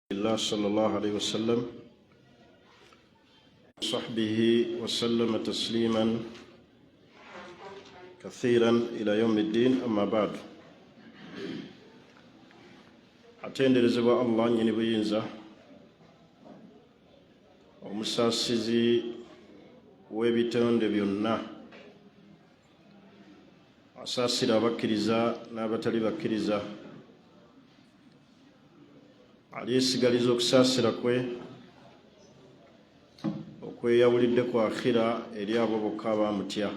الله صلى الله عليه وسلم صحبه وسلم تسليما كثيرا إلى يوم الدين أما بعد. Atenderezebwa Allah nnyini buyinza, omusaasizi w'ebitonde byonna, asaasira abakkiriza n'abatali bakkiriza, alyesigaliza okusaasira kwe okweyawulidde ku akhira eri abo bokka abamutya.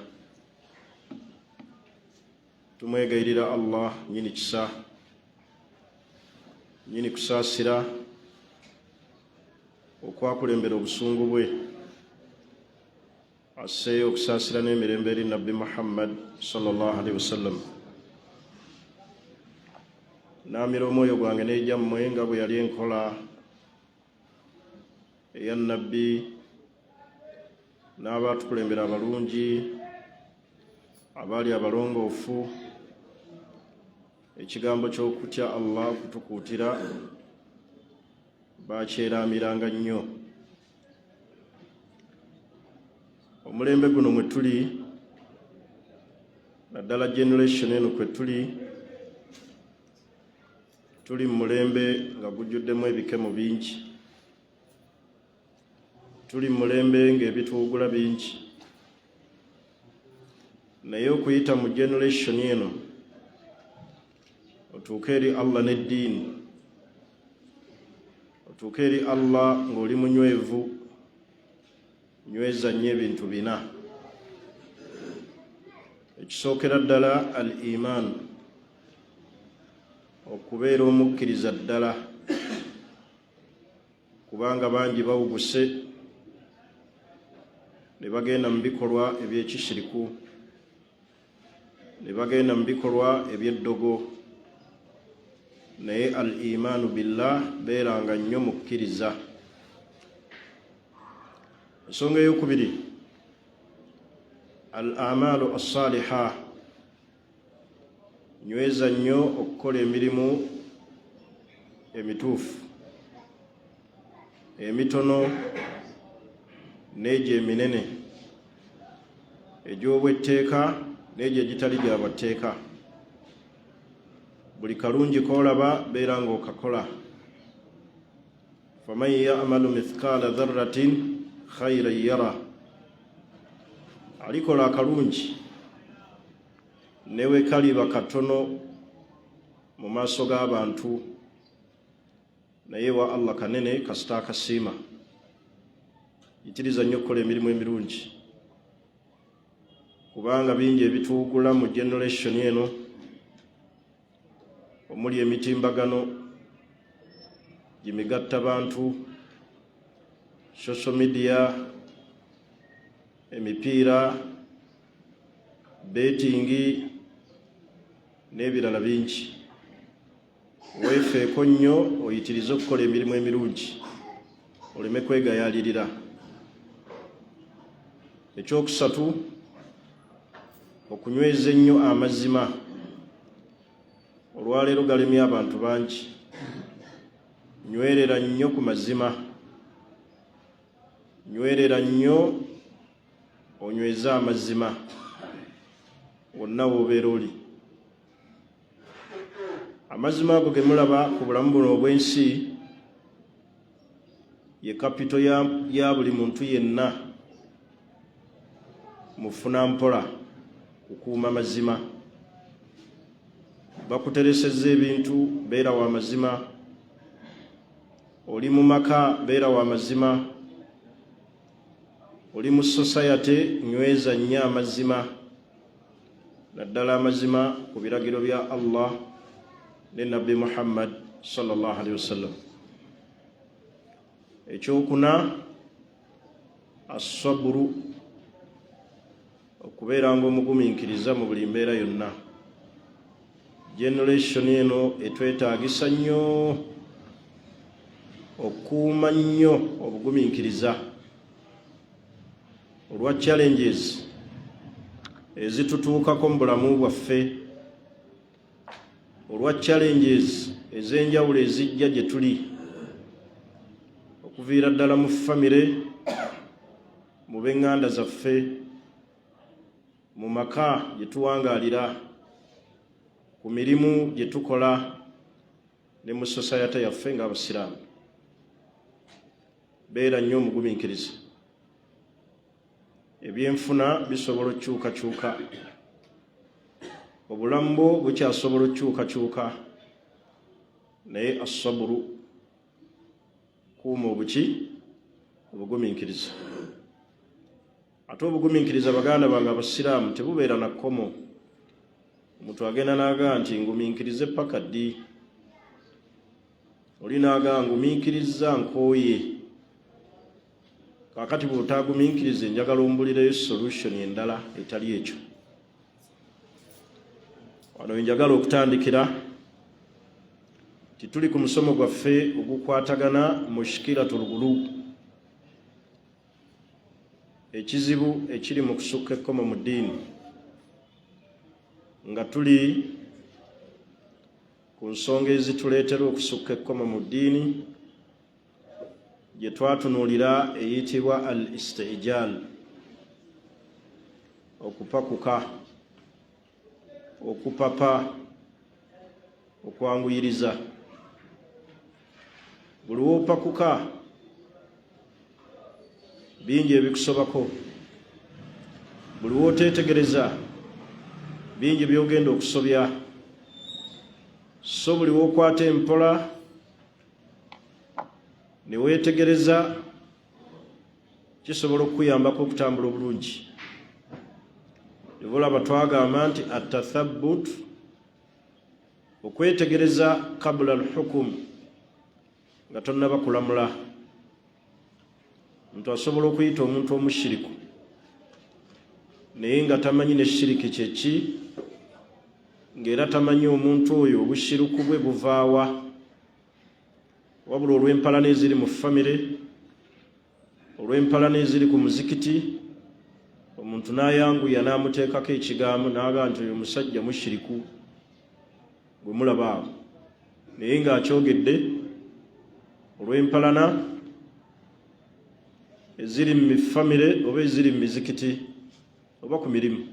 Tumwegayirira Allah nyini kisa, nyini kusaasira okwakulembera obusungu bwe, asseeyo okusaasira n'emirembe eri Nabbi Muhammad sallallahu alaihi wasallam. Naamira omwoyo gwange n'egyammwe nga bwe yali enkola eya Nabbi n'abaatukulembera abalungi abaali abalongoofu, ekigambo ky'okutya Allah okutukuutira bakyeraamiranga nnyo. Omulembe guno mwe tuli, naddala generation eno kwe tuli, tuli mu mulembe nga gujjuddemu ebikemo bingi, tuli mu mulembe ng'ebituwugula bingi, naye okuyita mu generation eno otuuke eri Allah n'eddiini, otuuke eri Allah ng'oli munywevu, nyweza nnyo ebintu bina. Ekisookera ddala al iman, okubeera omukkiriza ddala, kubanga bangi bawuguse ne bagenda mu bikolwa eby'ekishiriku, ne bagenda mu bikolwa eby'eddogo. Naye al imaanu billah, beeranga nnyo mukkiriza. Ensonga eyokubiri al amaalu assaliha, nyweza nnyo okukola emirimu emituufu, emitono n'egyo eminene, egy'obwetteeka n'egyo egitali gya bwatteeka. Buli kalungi k'olaba beera ng'okakola. Faman yamalu mithqala dharratin khairan yara, alikola akalungi newe kaliba katono mu maaso g'abantu, naye wa Allah kanene kasita akasiima. Yitiriza nnyo okukola emirimu emirungi, kubanga bingi ebituwugula mu generation eno omuli emitimbagano gimigatta bantu, social media, emipiira, betingi n'ebirala bingi. Weefeeko nnyo, oyitirize okukola emirimu emirungi oleme kwegayaalirira. Ekyokusatu, okunyweza ennyo amazima. Olwaleero galemye abantu bangi. Nywerera nnyo ku mazima, nywerera nnyo onyweze amazima wonna w'obeera oli. Amazima ago ge mulaba ku bulamu buno obw'ensi ye kapito ya, ya buli muntu yenna. Mufuna mpola kukuuma mazima. Bakuteresezza ebintu, beera wa mazima. Oli mu maka, beera wa mazima. Oli mu society, nyweza nnyo amazima, naddala amazima ku biragiro bya Allah ne Nabbi Muhammad sallallahu alaihi wasallam. Ekyokuna assaburu, okubeeranga omugumiikiriza mu buli mbeera yonna. Generation eno etwetaagisa nnyo okukuuma nnyo obugumiikiriza olwa challenges ezitutuukako mu bulamu bwaffe, olwa challenges ez'enjawulo ezijja gye tuli. Okuviira ddala mu famire, mu b'eŋŋanda zaffe, mu maka gye tuwangaalira, ku mirimu gye tukola ne mu sosayate yaffe ng'Abasiraamu. Beera nnyo omugumiikiriza. Ebyenfuna bisobola okukyukakyuka, obulamu bwo bukyasobola okukyukakyuka, naye assaburu, kuuma obuki obugumiikiriza. Ate obugumiikiriza, baganda bange Abasiraamu, tebubeera na kkomo. Omuntu agenda n'agaa nti ngumiikirize paka ddi? Oli n'agaa ngumiikiriza nkooye. Kaakati bw'otaagumiikirize, njagala ombulireyo solution endala etali ekyo. Wano njagala okutandikira tituli ku musomo gwaffe ogukwatagana mushkiratul ghulub, ekizibu ekiri mu kusukka ekkomo mu ddiini, nga tuli ku nsonga ezituleetera okusukka ekkomo mu ddiini gye twatunuulira eyitibwa al istijal, okupakuka, okupapa, okwanguyiriza. Buli wopakuka bingi ebikusobako, buli woteetegereza bingi byogenda okusobya. So buli wokwata empola ne weetegereza kisobola okukuyambako okutambula obulungi. Olaba twagamba nti atathabbut, okwetegereza kabula alhukum, nga tonnaba kulamula. Omuntu asobola okuyita omuntu omushiriku naye nga tamanyi ne shiriki kyeki, ng'era tamanyi omuntu oyo obushiruku bwe buvaawa, wabula olw'empalana eziri mu famire, olw'empalana eziri ku muzikiti, omuntu n'ayanguya n'amuteekako ekigambo n'agaa nti oyo musajja mushiriku gwe mulaba awo, naye ng'akyogedde olw'empalana eziri mu famire oba eziri mu mizikiti oba ku mirimu.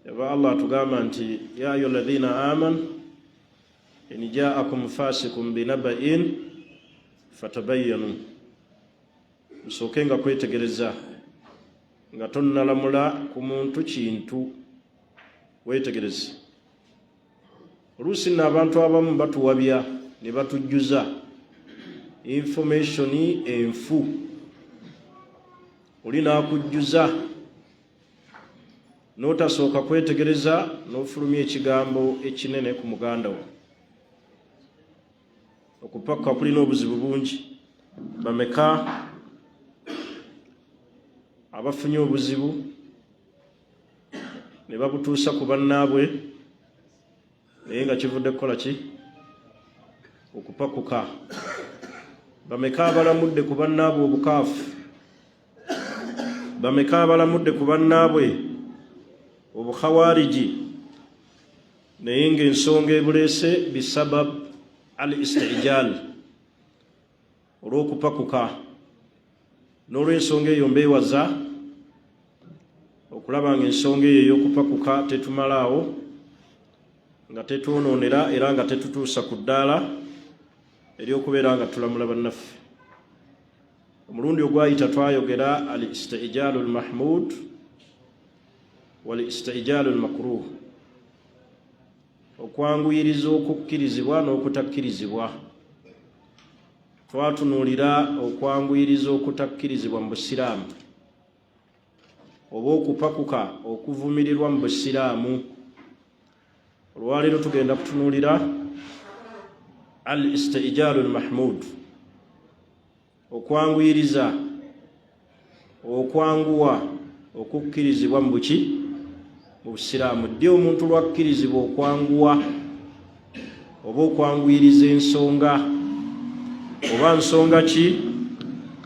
Eba Allah atugamba nti ya ayuha alladhina amanu in jaakum fasikum binaba'in fatabayyanu, musooke nga kwetegereza nga tonnalamula ku muntu kintu, weetegereze. Oluusi nno abantu abamu batuwabya ne batujjuza information enfu, oli n'akujjuza n'otasooka kwetegereza n'ofulumya ekigambo ekinene ku muganda wo. Okupakka kulina obuzibu bungi. Bameka abafunye obuzibu ne babutuusa ku bannaabwe naye nga kivudde kukola ki? Okupakuka. Bameka abalamudde ku bannaabwe obukaafu? Bameka abalamudde ku bannaabwe obukhawariji naye ng'ensonga ebuleese bisabab al istijal, olw'okupakuka? N'olw'ensonga eyo mbeewaza okulaba nga ensonga eyo ey'okupakuka tetumalaawo, nga tetwonoonera era nga tetutuusa ku ddaala ery'okubeera nga tulamula bannaffe. Omulundi ogwayita twayogera al istijalu lmahmud wal istijalu lmakruh, okwanguyiriza okukkirizibwa n'okutakkirizibwa. Twatunuulira okwanguyiriza okutakkirizibwa mu Busiraamu oba okupakuka okuvumirirwa mu Busiraamu. Olwaleero tugenda kutunuulira al istijalu lmahmud, okwanguyiriza, okwanguwa okukkirizibwa mu buki? Mu Busiraamu. Ddi omuntu lwakkirizibwa okwanguwa oba okwanguyiriza ensonga, oba nsonga ki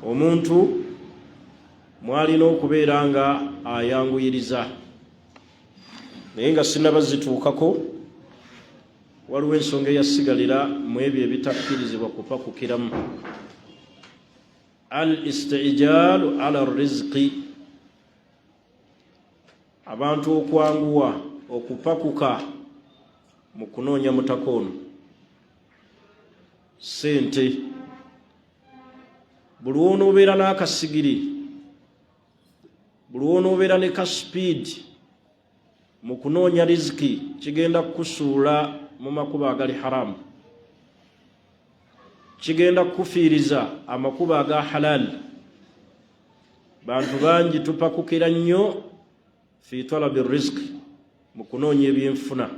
omuntu mwalina okubeera nga ayanguyiriza? Naye nga sinaba zituukako, waliwo ensonga eyasigalira mu ebyo ebitakkirizibwa kupakukiramu. Al istijalu ala rizqi, abantu okwanguwa okupakuka mu kunoonya mutaka ono ssente. Buli wonoobeera n'akasigiri, buli wonoobeera ne ka sipiidi mu kunoonya riziki, kigenda kukusuula mu makubo agali haramu, kigenda kukufiiriza amakubo aga halal. Bantu bangi tupakukira nnyo fi talabi riziki, mu kunoonya ebyenfuna,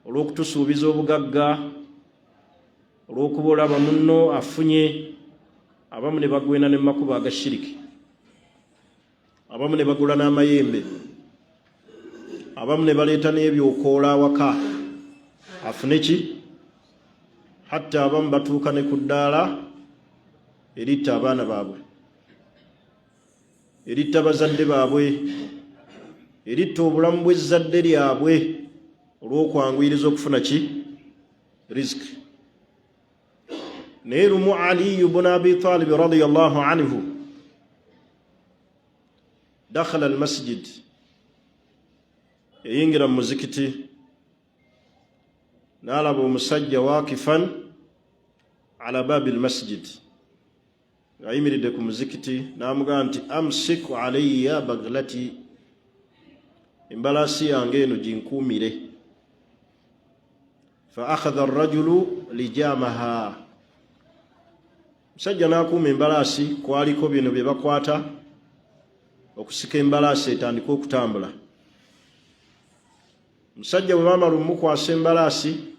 olw'okutusuubiza obugagga, olw'okuba olaba munno afunye. Abamu ne bagwena ne makubo aga shiriki, abamu ne bagula n'amayembe, abamu ne baleeta n'ebyokoola awaka afune ki. Hatta abamu batuuka ne ku ddaala eritta abaana baabwe, eritta bazadde baabwe, eritta obulamu bw'ezzadde lyabwe olw'okwanguyiriza okufuna ki? Riziki. Naye lumu Aliyu bunu Abi Talibi radiyallahu anhu dakhala almasjid, yayingira mu muzikiti n'alaba omusajja wakifan ala babi lmasjid, ng'ayimiridde ku muzikiti, n'amugamba nti amsik alayya baglati, embalaasi yange eno ginkuumire. Fa akhadha arrajulu lijamaha, musajja n'akuuma embalaasi. Kwaliko bino bye bakwata okusika embalaasi etandike okutambula. Musajja bwe bamala omukwasa embalaasi,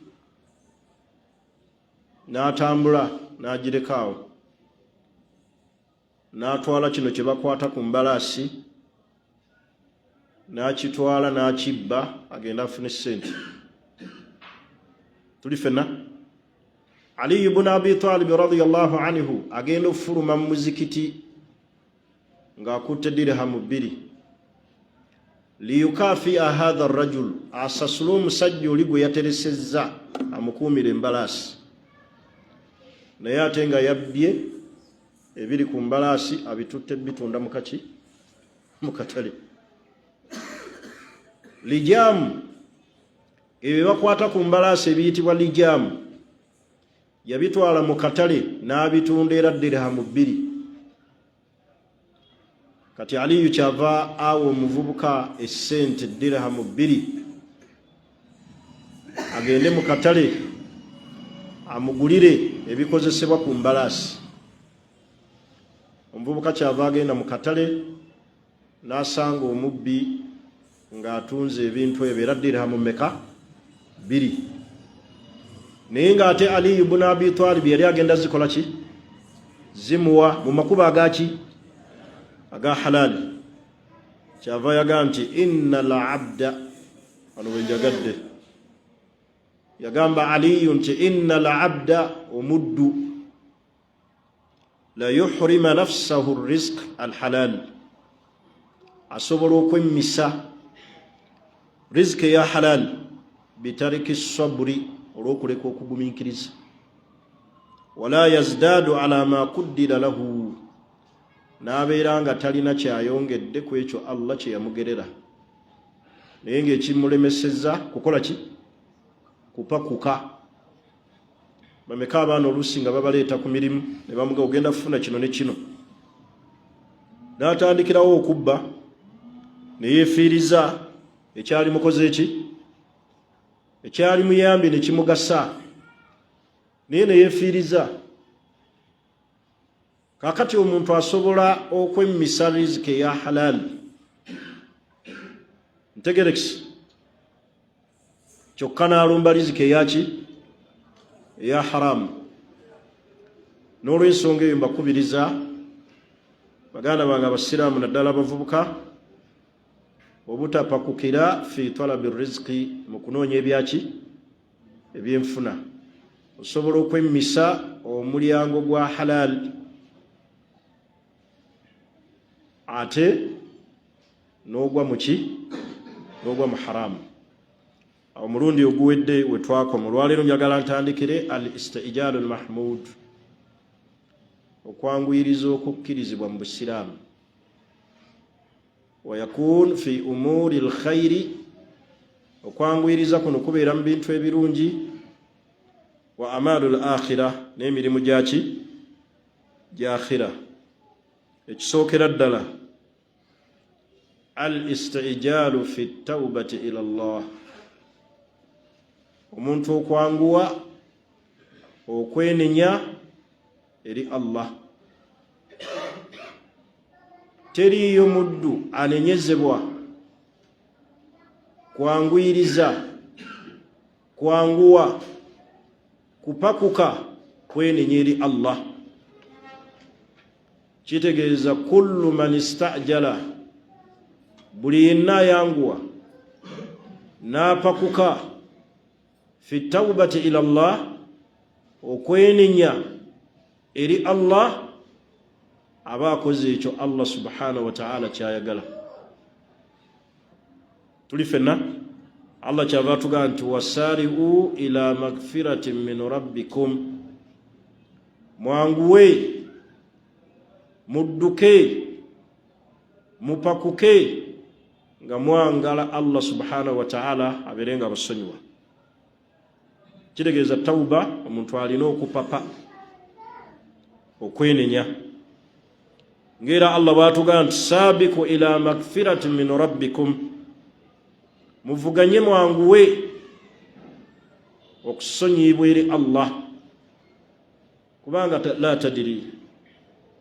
n'atambula n'agirekaawo, n'atwala kino kye bakwata ku mbalaasi, n'akitwala n'akibba, agenda afune ssente. Tuli fenna. Aliyu bunu Abi Talibi radiyallahu anhu agenda okufuluma mu muzikiti ng'akutte dirhamu 2, liyukafia hatha rajul, asasule omusajja oli gwe yateresezza amukuumira embalaasi, naye ate nga yabbye ebiri ku mbalaasi, abitutte bitunda mukaki mukatale. Lijamu, ebyo bakwata ku mbalaasi ebiyitibwa lijamu, yabitwala mu katale n'abitunda era dirhamu 2. Kati Aliyu kyava awa omuvubuka essente dirhamu 2 agende mu katale amugulire ebikozesebwa ku mbalaasi. Omuvubuka kyava agenda mu katale n'asanga omubbi ng'atunze ebintu ebyo era dirhamu meka? 2. Naye ng'ate Aliyu bunu Abi Talibu yali agenda zikola ki? Zimuwa mu makubo agaki? Aga halali. Kyava yagamba nti inna labda, wano wenjagadde, yagamba Aliyu nti inna labda, omuddu, la yuhrima nafsahu rizq alhalal, asobola okwemmisa riziki eya halal, bitariki saburi, olw'okuleka okugumiikiriza, wala yazdaadu ala ma kuddira lahu, n'abeera nga talina kyayongedde ku ekyo Allah kye yamugerera, naye ng'ekimulemesezza kukola ki? Kupakuka. Bameka abaana oluusi nga babaleeta ku mirimu ne bamuga ogenda kufuna kino ne kino, n'atandikirawo okubba ne yeefiiriza ekyali mukoze eki ekyali muyambye ne kimugasa, naye ne yeefiiriza. Kakati omuntu asobola okwemmisa riziki eya halal, ntegerekisi, kyokka n'alumba riziki eyaki? Eya haramu. N'olwensonga eyo mbakubiriza baganda bange abasiraamu, naddala abavubuka, obutapakukira fi talabi riziki, mu kunoonya ebyaki? Ebyenfuna. Osobola okwemmisa omulyango gwa halal ate n'ogwa muki? N'ogwa mu haramu. Awo omulundi oguwedde we twakoma. Olwaleero njagala ntandikire al istijalu lmahmud. Okwanguyiriza okukkirizibwa mu Busiraamu, wayakun fi umuuri lkhairi, okwanguyiriza kuno kubeera mu bintu ebirungi, wa amaalu l akhira, n'emirimu gyaki? Gy'akhira. Ekisookera ddala, al istijaalu fi taubati ila llah, omuntu okwanguwa okwenenya eri Allah. Teriiyo muddu anenyezebwa kwanguyiriza, kwanguwa, kupakuka kwenenya eri Allah. Kitegeeza kullu man istajala, buli yenna ayanguwa n'apakuka fi taubati ila llah, okwenenya eri Allah, aba akoze ekyo Allah subhanahu wataala kyayagala. Tuli fenna, Allah kyava atugamba nti wasari'u ila magfiratin min rabbikum, mwanguwe, mudduke, mupakuke nga mwangala Allah subhanahu wataala abeere nga abasonyiwa. Kitegeeza tauba omuntu alina okupapa okwenenya, ngaera Allah bwatugamba nti sabiku ila magfirati min rabbikum, muvuganye, mwanguwe okusonyiyibwa eri Allah, kubanga la tadiri,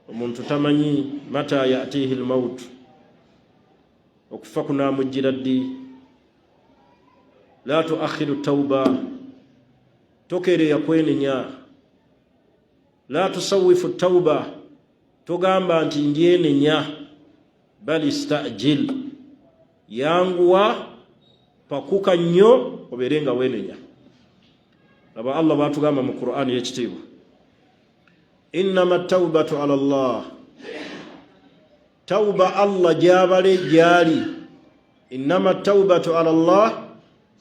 omuntu tamanyi mata yatihi lmaut, okufa kunamujjira ddi. La tuakhiru tauba, tokeereya kwenenya. La tusawifu tauba, togamba nti ndyenenya. Bal istajil, yanguwa, pakuka nnyo obeere nga wenenya. Laba Allah bwatugamba mu Qur'ani y'ekitiibwa, innama taubatu ala llah, tauba Allah gyabale gyali, innama taubatu ala llah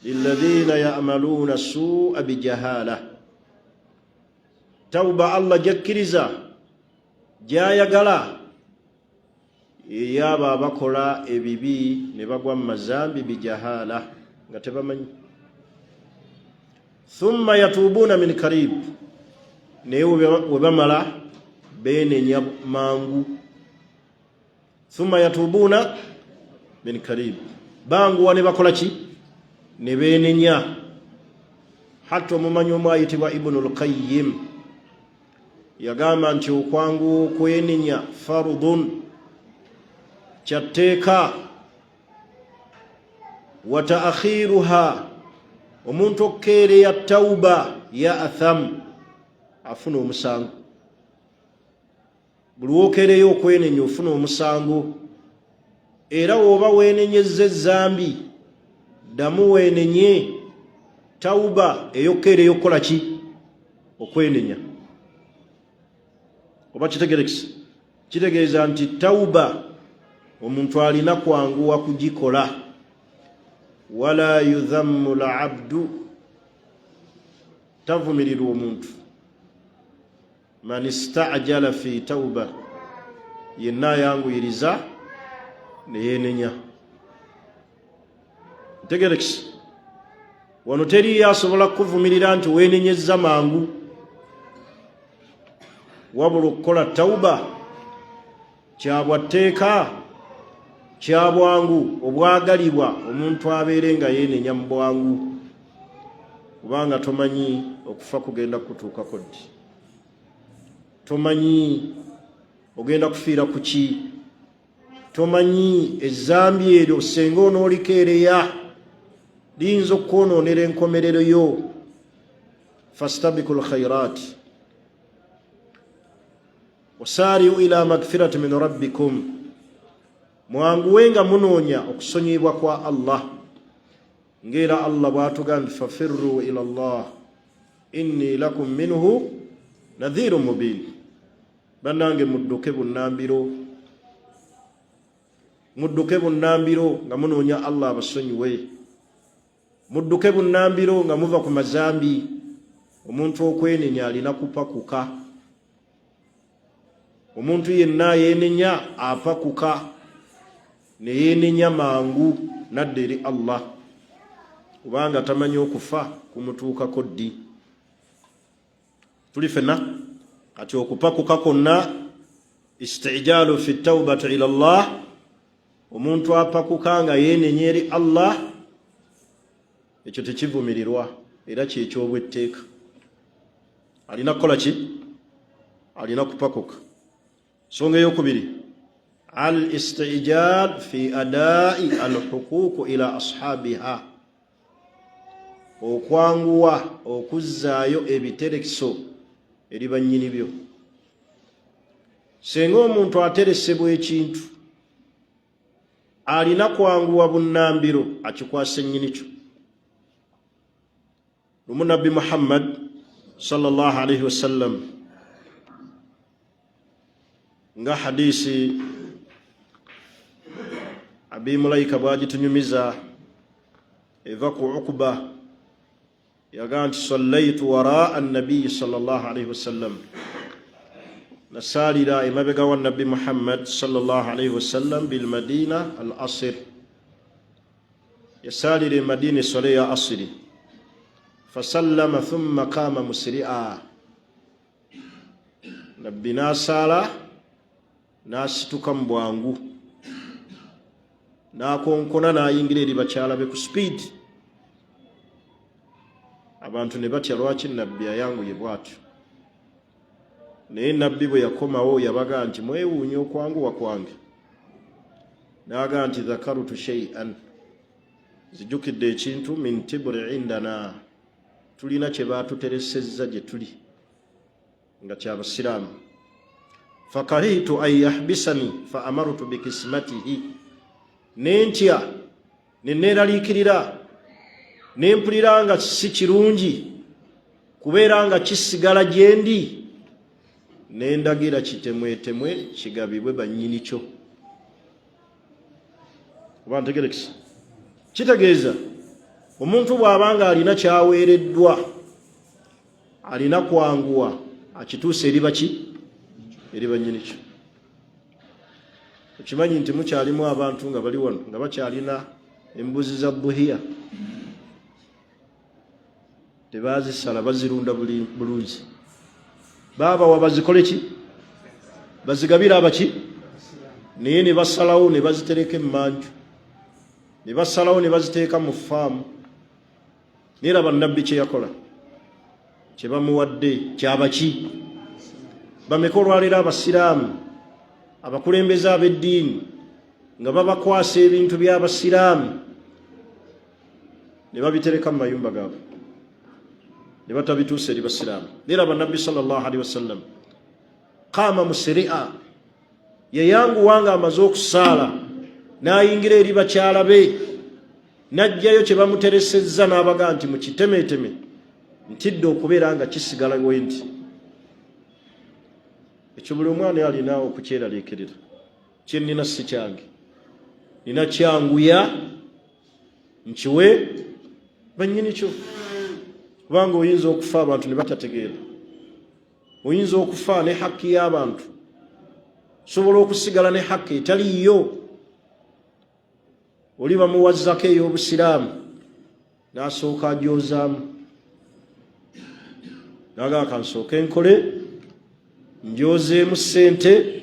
lilladhina yamaluuna sua bijahala, tauba Allah gyakkiriza, gyayagala, eyabo abakola ebibi ne bagwa mu mazambi bijahala, nga tebamanyi, thumma yatuubuuna min karib, naye we bamala beenenya mangu. Thumma yatuubuuna min karib, banguwa ne bakola ki? Ne beenenya. Hatta omumanyi omu ayitibwa Ibunu Lqayim yagamba nti okwanguwa okwenenya farudun, kyatteeka, wa taakhiruha, omuntu okukeereya tauba, ya athamu, afuna omusango. Buli wokeereyo okwenenya ofuna omusango, era woba wenenyezza ezambi, ddamu wenenye tauba ey'okukeereyo okukola ki? Okwenenya. Oba kitegerekisa, kitegeeza nti tauba omuntu alina kwanguwa kugikola. Wala yudhammu labdu, tavumirirwa omuntu, man istajala fi tauba, yenna ayanguyiriza neyenenya. Ntegerekisa, wano teriyo asobola kukuvumirira nti wenenyezza mangu, wabula okukola tauba kyabwatteeka, kyabwangu obwagalibwa omuntu abeere nga yenenya mu bwangu, kubanga tomanyi okufa kugenda kukutuukako ddi, tomanyi ogenda kufiira ku ki, tomanyi ezambi eryo senga onoolikeereya liyinza okukwonoonera enkomerero yo. Fastabiku lkhairat wasaariu ila magfirati min rabbikum, mwanguwe nga munoonya okusonyiyibwa kwa Allah, ngaera Allah bwatugamba nti fafirru ila llah inni lakum minhu nadhiru mubin. Bannange, mudduke bunnambiro, mudduke bunnambiro nga munoonya Allah abasonyiwe, mudduke bunnambiro nga muva ku mazambi. Omuntu okwenenya alina kupakuka. Omuntu yenna yeenenya apakuka ne yeenenya mangu nadda eri Allah, kubanga tamanyi okufa kumutuukako ddi. Tuli fenna kati okupakuka kwonna, istijalu fi taubati ila Allah, omuntu apakuka nga yeenenya eri Allah, ekyo tekivumirirwa era kyekyobwetteeka. Alina kukola ki? Alina kupakuka. Nsonga eyokubiri, al istijal fi adai al huququ ila ashabiha, okwanguwa okuzzaayo ebitereso eri bannyini byo. Singa omuntu ateresebwa ekintu, alina kwanguwa bunnambiro akikwasa ennyini kyo. Lumu Nabbi Muhammad sallallahu alaihi wasallam, nga hadisi Abi Mulaika bwagitunyumiza eva ku Ukuba, yagaa nti sallaitu waraa nabiyi sallallahu alaihi wasallam, nasaalira emabega wa Nabbi Muhammad sallallahu alaihi wasallam bilmadina al asir, yasaalira e Madina eswala eya asiri, fasallama thumma kama musiria, Nabbi n'asaala n'asituka mu bwangu n'akonkona n'ayingira eri bakyala be ku sipiidi. Abantu ne batya, lwaki Nabbi ayanguye bw'atyo? Naye Nabbi bwe yakomawo yabaga nti mwewuunya okwanguwa kwange? N'aga nti dhakarutu shay'an, zijjukidde ekintu, min tiburi indana, tulina kye baatuteresezza gye tuli nga kyabasiraamu, fakarihtu an yahbisani fa amartu bikismatihi, nentya neneeraliikirira nempulira nga si kirungi kubeera nga kisigala gyendi, nendagira kitemwetemwe kigabibwe bannyini kyo. Oba ntegerekisa? Kitegeeza omuntu bw'aba nga alina kyaweereddwa, alina kwanguwa akituusa eri baki? Eri bannyini kyo. Okimanyi nti mukyalimu abantu nga bali wano nga bakyalina embuzi za buhiya, tebazisala, bazirunda bulungi, baabawa bazikole ki? Bazigabire abaki, naye ne basalawo ne bazitereka emmanju, ne basalawo ne baziteeka mu faamu. Naye laba Nabbi kye yakola, kye bamuwadde kyabaki? Bameka olwaleero abasiraamu abakulembeze ab'eddiini nga babakwasa ebintu by'abasiraamu ne babitereka mu mayumba gaabwe ne batabituusa eri basiraamu? Naye laba Nabbi sallallahu alaihi wasallam, qaama musiria, yayanguwa nga amaze okusaala n'ayingira eri bakyala be, n'ajjayo kye bamuteresezza, n'abaga nti mukitemeeteme, ntidde okubeera nga kisigala we nti. Ekyo buli omwana alina okukyeraliikirira, kye nnina si kyange, nina kyanguya nkiwe bannyini kyo, kubanga oyinza okufa abantu ne batategeera, oyinza okufa ne hakki y'abantu, sobola okusigala ne hakki etaliiyo. Oli bamuwazzako ey'obusiraamu n'asooka agyozaamu, nagaa kansooke nkole njozeemu ssente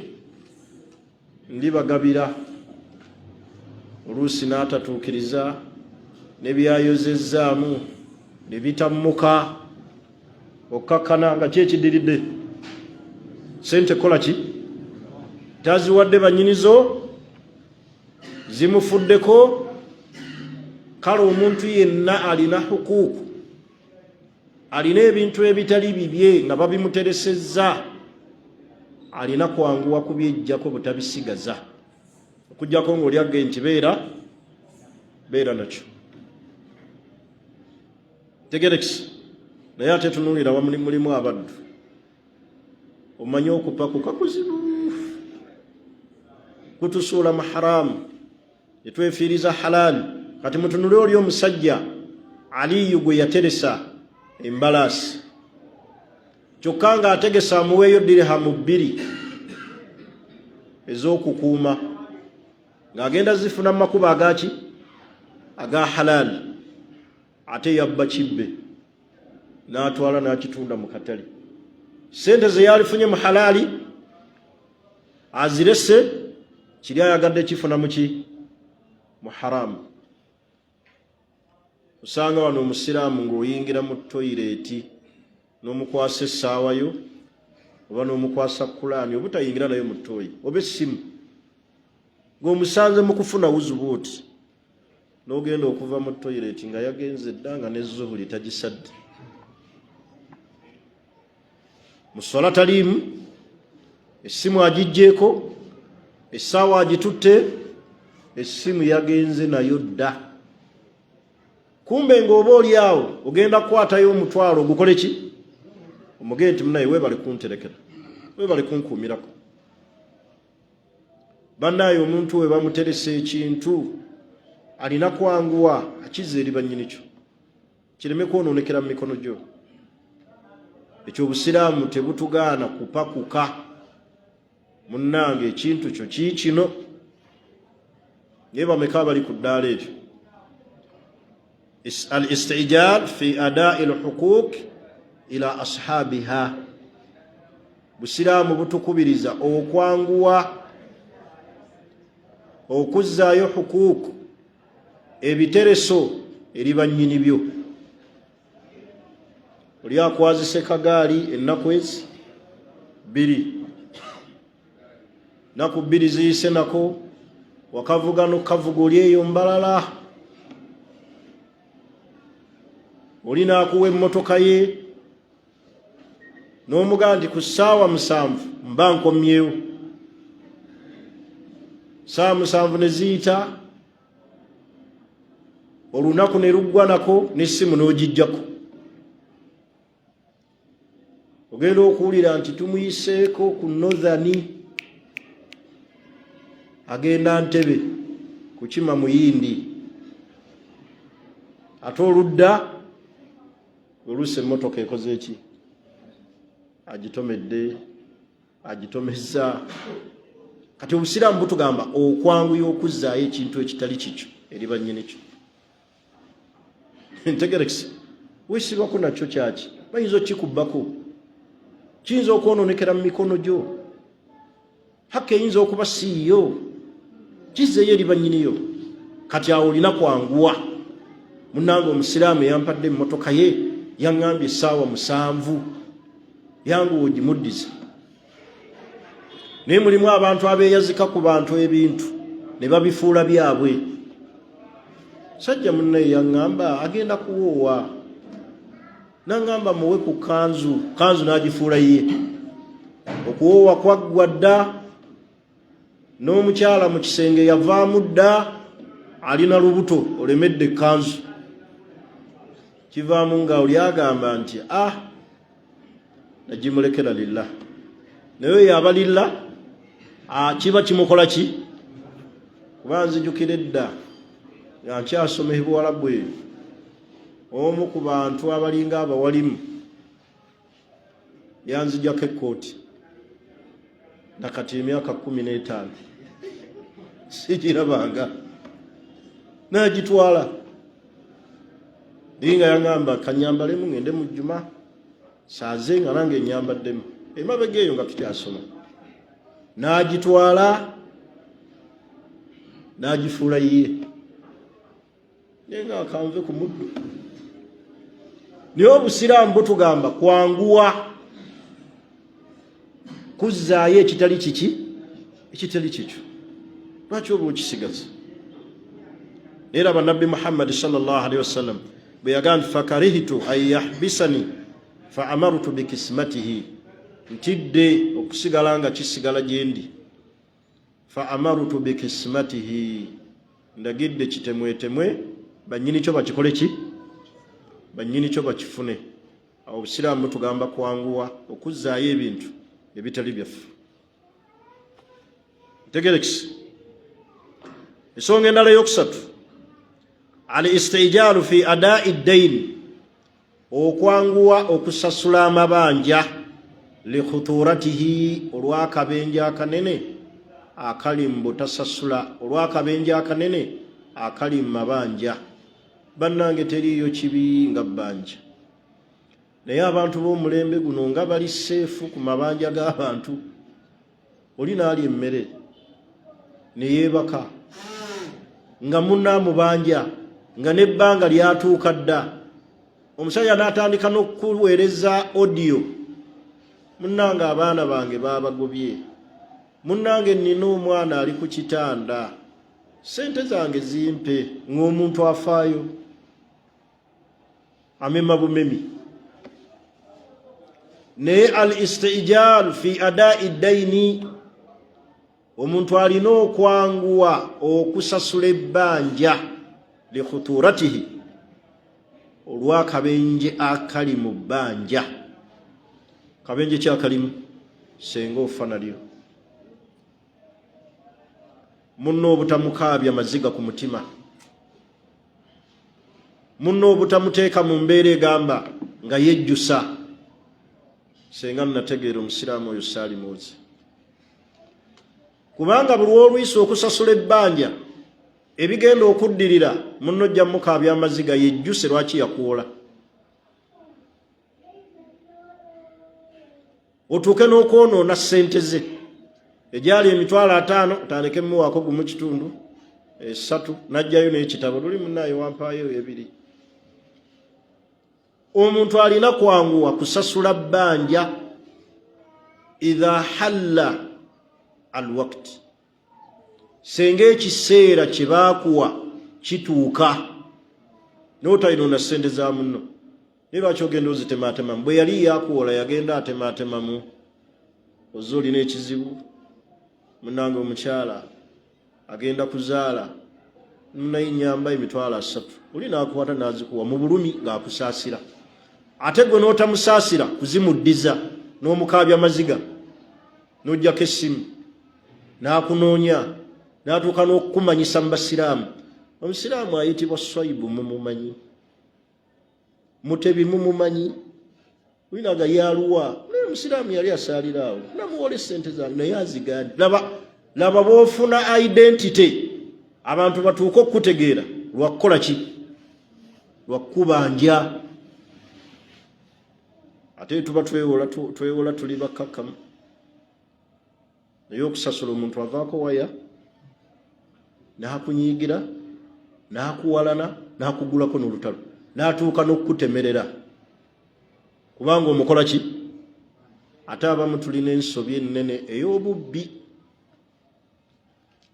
ndibagabira, oluusi n'atatuukiriza ne byayozezzaamu ne bitammuka, okkakkana nga ki ekidiridde, sente kola ki? Taziwadde bannyinizo, zimufuddeko. Kale omuntu yenna alina hukuuku, alina ebintu ebitali bibye nga babimuteresezza, alina kwanguwa kubyejjako butabisigaza, okujjako ng'oli agge nti beera beera nakyo. Tegerekisi. Naye ate tunuulira mulimu abaddu, omanyi okupakuka kuzibu, kutusuula mu haramu netwefiiriza halaali. Kati mutunule oli omusajja Aliyu gwe yateresa embalaasi, kyokka ng'ategesa amuweeyo dirihamu 2. Ez'okukuuma ng'agenda zifuna mu makubo agaki aga halaali, ate yabba kibbe n'atwala n'akitunda mu katale. Sente ze yalifunye mu halaali azirese, kiri ayagadde kifuna muki? Mu haramu. Osanga wano omusiraamu ng'oyingira mu toyireeti n'omukwasa essaawa yo oba n'omukwasa kulaani obutayingira nayo mu ttooyi, oba essimu, ng'omusanze mu kufuna wuzu bwoti, n'ogenda okuva mu toyireeti nga yagenze dda, nga ne zuhuli tagisadde, mu swala taliimu, essimu agiggyeko, essaawa agitutte, essimu yagenze nayo dda. Kumbe ng'oba oli awo ogenda kukwatayo omutwalo ogukole ki, omugende nti munaye weebale kunterekera, weebale kunkuumirako. Bannaaye, omuntu we bamuteresa ekintu alina kwanguwa akizza eri bannyinikyo, kireme kwonoonekera mu mikono gyo. Ekyo obusiraamu tebutugaana kupakuka. Munnange, ekintu kyo kiikino, naye bameka abali ku ddaala eryo? Al istijal fi adai lhuquq ila ashabiha. Busiraamu butukubiriza okwanguwa okuzzaayo hukuuku, ebitereso, eri bannyini byo. Oli akwazise kagaali ennaku ezi 2, naku 2 ziyise nako, wakavuga nokavuga, oli eyo mbalala, oli naakuwa emmotoka ye n'omugaa nti ku ssaawa 7 mba nkomyewo. Saawa 7 ne ziyita, olunaku ne luggwa nako, n'essimu n'ogijjako. Ogenda okuwulira nti tumuyiseeko ku Northern, agenda Ntebe kukima muyindi, ate oludda oluusi emmotoka ekoze eki? Agitomedde, agitomezza. Kati obusiraamu butugamba okwanguya okuzzaayo ekintu ekitali kikyo eri bannyinikyo. Ntegerekisa wesibako nakyo kyaki? Bayinza okukikubbako, kiyinza okwononekera mu mikono gyo, hakka eyinza okuba siiyo, kizzeeyo eri bannyiniyo. Kati awo olina kwanguwa. Munnange omusiraamu eyampadde emmotoka ye yaŋŋambye essaawa 7, yanguwa ogimuddiza. Naye mulimu abantu abeeyazika ku bantu ebintu ne babifuula byabwe. Sajja munnaye yaŋŋamba agenda kuwoowa, naŋŋamba muwe ku kanzu, kanzu n'agifuula ye. Okuwoowa kwaggwa dda, n'omukyala mu kisenge yavaamu dda, alina lubuto, olemedde ekkanzu. Kivaamu nga oli agamba nti ah, nagimulekera lillah. Naye oyo aba lillah kiba kimukola ki? Kuba nzijukira edda nga nkyasoma ebuwalabu eyo, omu ku bantu abalinga abawalimu yanzijako ekkooti, nakati emyaka 15 sigirabanga, nagitwala. Naye nga yaŋamba kanyambalemu ngende mu jjuma saaze, nga nange enyambaddemu emabega eyo nga tukyasoma, n'agitwala n'agifuula yiye. Naye nga akanve ku muddo. Naye obusiraamu butugamba kwanguwa kuzzaayo ekitali kiki, ekitali kikyo. Lwaki oba okisigaza? Naye raba Nabbi Muhammadi sallallahu alaihi wasallam bwe yagamba nti fakarihtu an yahbisani fa amartu bikismatihi, ntidde okusigala nga kisigala gyendi, fa amartu bikismatihi, ndagidde kitemwetemwe, bannyini kyo bakikole ki? Bannyini kyo bakifune. Awo obusiraamu butugamba kwanguwa okuzzaayo ebintu ebitali byaffe. Ntegerekisi ensonga endala eyokusatu, al istijaalu fi adai ddaini, okwanguwa okusasula amabanja, likhuturatihi, olw'akabenje akanene. akali mu butasasula, olw'akabenje akanene akali mu mabanja. Bannange, teriiyo kibi nga bbanja, naye abantu b'omulembe guno nga bali safe ku mabanja g'abantu. Oli n'alya emmere ne yeebaka nga munnaamubanja, nga n'ebbanga lyatuuka dda. Omusajja n'atandika n'okuweereza audio: "Munnange, abaana bange baabagobye. Munnange, nnina omwana ali ku kitanda, sente zange zimpe." Ng'omuntu afaayo, amema bumemi. Naye al istijal fi adai ddaini, omuntu alina okwanguwa okusasula ebbanja, likhuturatihi, olw'akabenje akali mu bbanja. Kabenje kyakalimu senga ofa nalyo, munno obutamukaabya maziga ku mutima, munno obutamuteeka mu mbeera egamba nga yejjusa. Senga nategeera omusiraamu oyo saalimuuzi, kubanga buli olwisa okusasula ebbanja, ebigenda okuddirira munno ojja mukaabya amaziga yejjuse lwaki yakuwola, otuuke n'okwonoona ssente ze egyali 500,000, otandike muwaako 1.5, 3, n'ajjayo n'ekitabo luli munaaye wampaayo 2. Omuntu alina kwanguwa kusasula bbanja idha halla alwakti, senga ekiseera kye baakuwa kituuka, n'otayinoona ssente za munno. Naye lwaki ogenda ozitematemamu? Bwe yali yakuwola yagenda atematemamu, ozze olina ekizibu. Munange, omukyala agenda kuzaala, naye nyamba 30,000. Oli nakukwata nazikuwa mu bulumi ng'akusaasira, ate gwe n'otamusaasira kuzimuddiza, n'omukaabya maziga, n'ojjako essimu n'akunoonya, n'atuuka n'okukumanyisa mu basiraamu. Omusiraamu ayitibwa Swaibu mumumanyi, Mutebi mumumanyi, winaga yaluwa, naye omusiraamu yali asaalira awo, namuwola esente zange naye azigandi. Laba, laba bwofuna identity, abantu batuuke okukutegeera lwakukola ki? Lwakubanja. Ate tuba twewola, twewola tuli bakkakkamu, naye okusasula omuntu avaako waya n'akunyiigira, n'akuwalana, n'akugulako n'olutalo, n'atuuka n'okukutemerera kubanga omukola ki? Ate abamu tulina ensobi ennene ey'obubbi.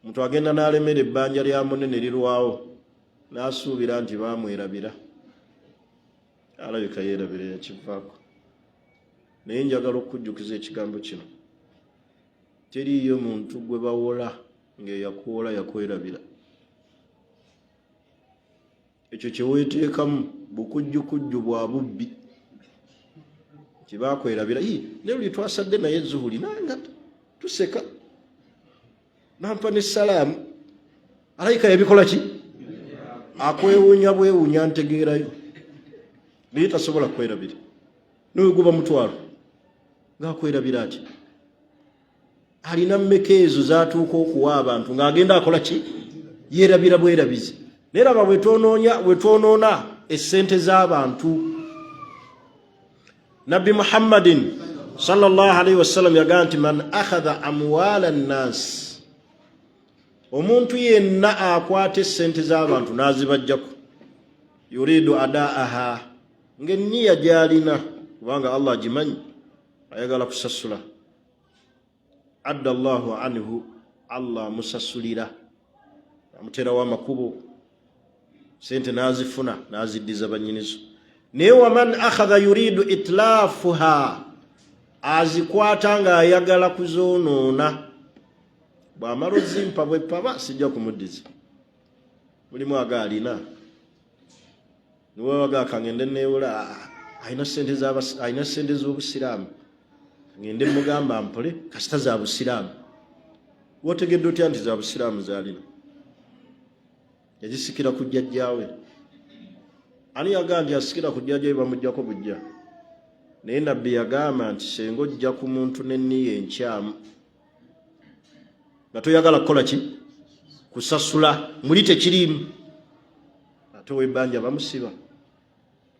Omuntu agenda n'alemera ebbanja lya munene lirwawo, n'asuubira nti baamwerabira. Alabika yeerabira, yakivaako. Naye njagala okukujjukiza ekigambo kino: teriiyo muntu gwe bawola ng'eyakuwola yakwerabira. Ekyo kyeweteekamu bukujjukujju bwa bubbi tibakwerabira. Naye luli twasadde naye zuhuli nanga tuseka, nampa ne salaamu. Alayika yabikola ki? Akwewunya bwewunya ntegeerayo, naye tasobola kwerabira. Noyo guba mutwalo ngaakwerabira ati alina mmeka ezo zatuuka okuwa abantu ng'agenda akola ki? Yeerabira bwerabizi. Naye laba bwetwonoona essente z'abantu. Nabbi Muhammadin sallallahu alaihi wasallam yagamba nti man akhadha amwala nnas, omuntu yenna akwata essente z'abantu n'azibajjako, yuridu adaaha, ng'enniya gy'alina, kubanga Allah agimanyi, ayagala kusasula, adda Allahu anhu, Allah amusasulira, amuterawo amakubo, sente n'azifuna n'aziddiza bannyinizo. Naye waman akhadha yuridu itlaafuha, azikwata ng'ayagala kuzoonoona, bw'amala ozimpa bwepaba sijja kumuddiza, mulimu aga alina niwewaga kangende newola, alina sente alina sente z'obusiraamu, ngende mugamba mpole kasita za busiraamu. Wotegedde otya nti za busiraamu? Zalina yagisikira ku jjajjaawe. Ani yagamba nti asikira ku jjajjaawe bamugjako bujja? Naye nabbi yagamba nti senga ojja ku muntu nenniya enkyamu. Nga toyagala kukola ki? Kusasula. Muli tekiriimu. Ate owebbanja bamusiba.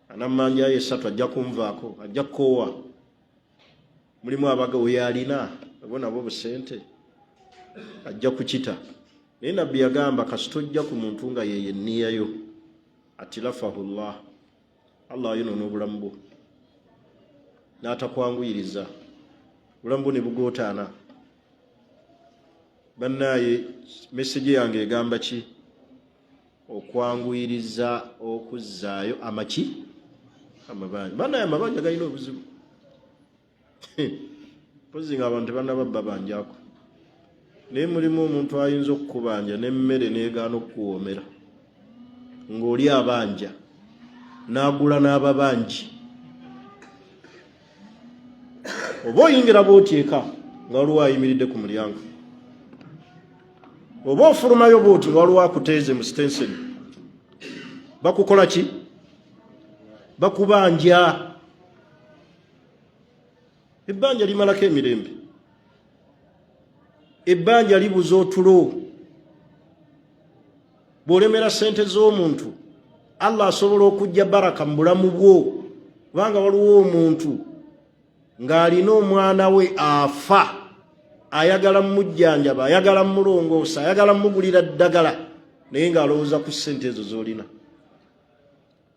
Anammanja ayo esatu ajja kunvaako, ajja kukoowa. Mulimu abaga oyo alina abo nabo busente ajja kukita. Naye Nabbi yagamba kasita ojja ku muntu nga yeye enniyayo atilafahu llah, Allah ayonoona obulamu bwo n'atakwanguyiriza, obulamu bwo ne bugootaana. Bannaaye, meseji yange egamba ki? Okwanguyiriza okuzzaayo amaki amabanja. Bannaaye, amabanja galina obuzibu, mpozi nga abantu tebanaba babanjako, naye mulimu omuntu ayinza okukubanja n'emmere n'egaana okukuwoomera ng'oli abanja n'agula n'ababanji. Oba oyingira bwoti eka nga waliwo ayimiridde ku mulyango, oba ofulumayo bwoti nga waliwo akuteeze mu sitenseni, bakukola ki? Bakubanja. Ebbanja limalako emirembe, ebbanja libuza otulo. Bw'olemera ssente z'omuntu, Allah asobola okujja baraka mu bulamu bwo, kubanga waliwo omuntu ng'alina omwana we afa, ayagala mujjanjaba, ayagala mulongoosa, ayagala mugulira ddagala, naye ng'alowooza ku ssente ezo z'olina.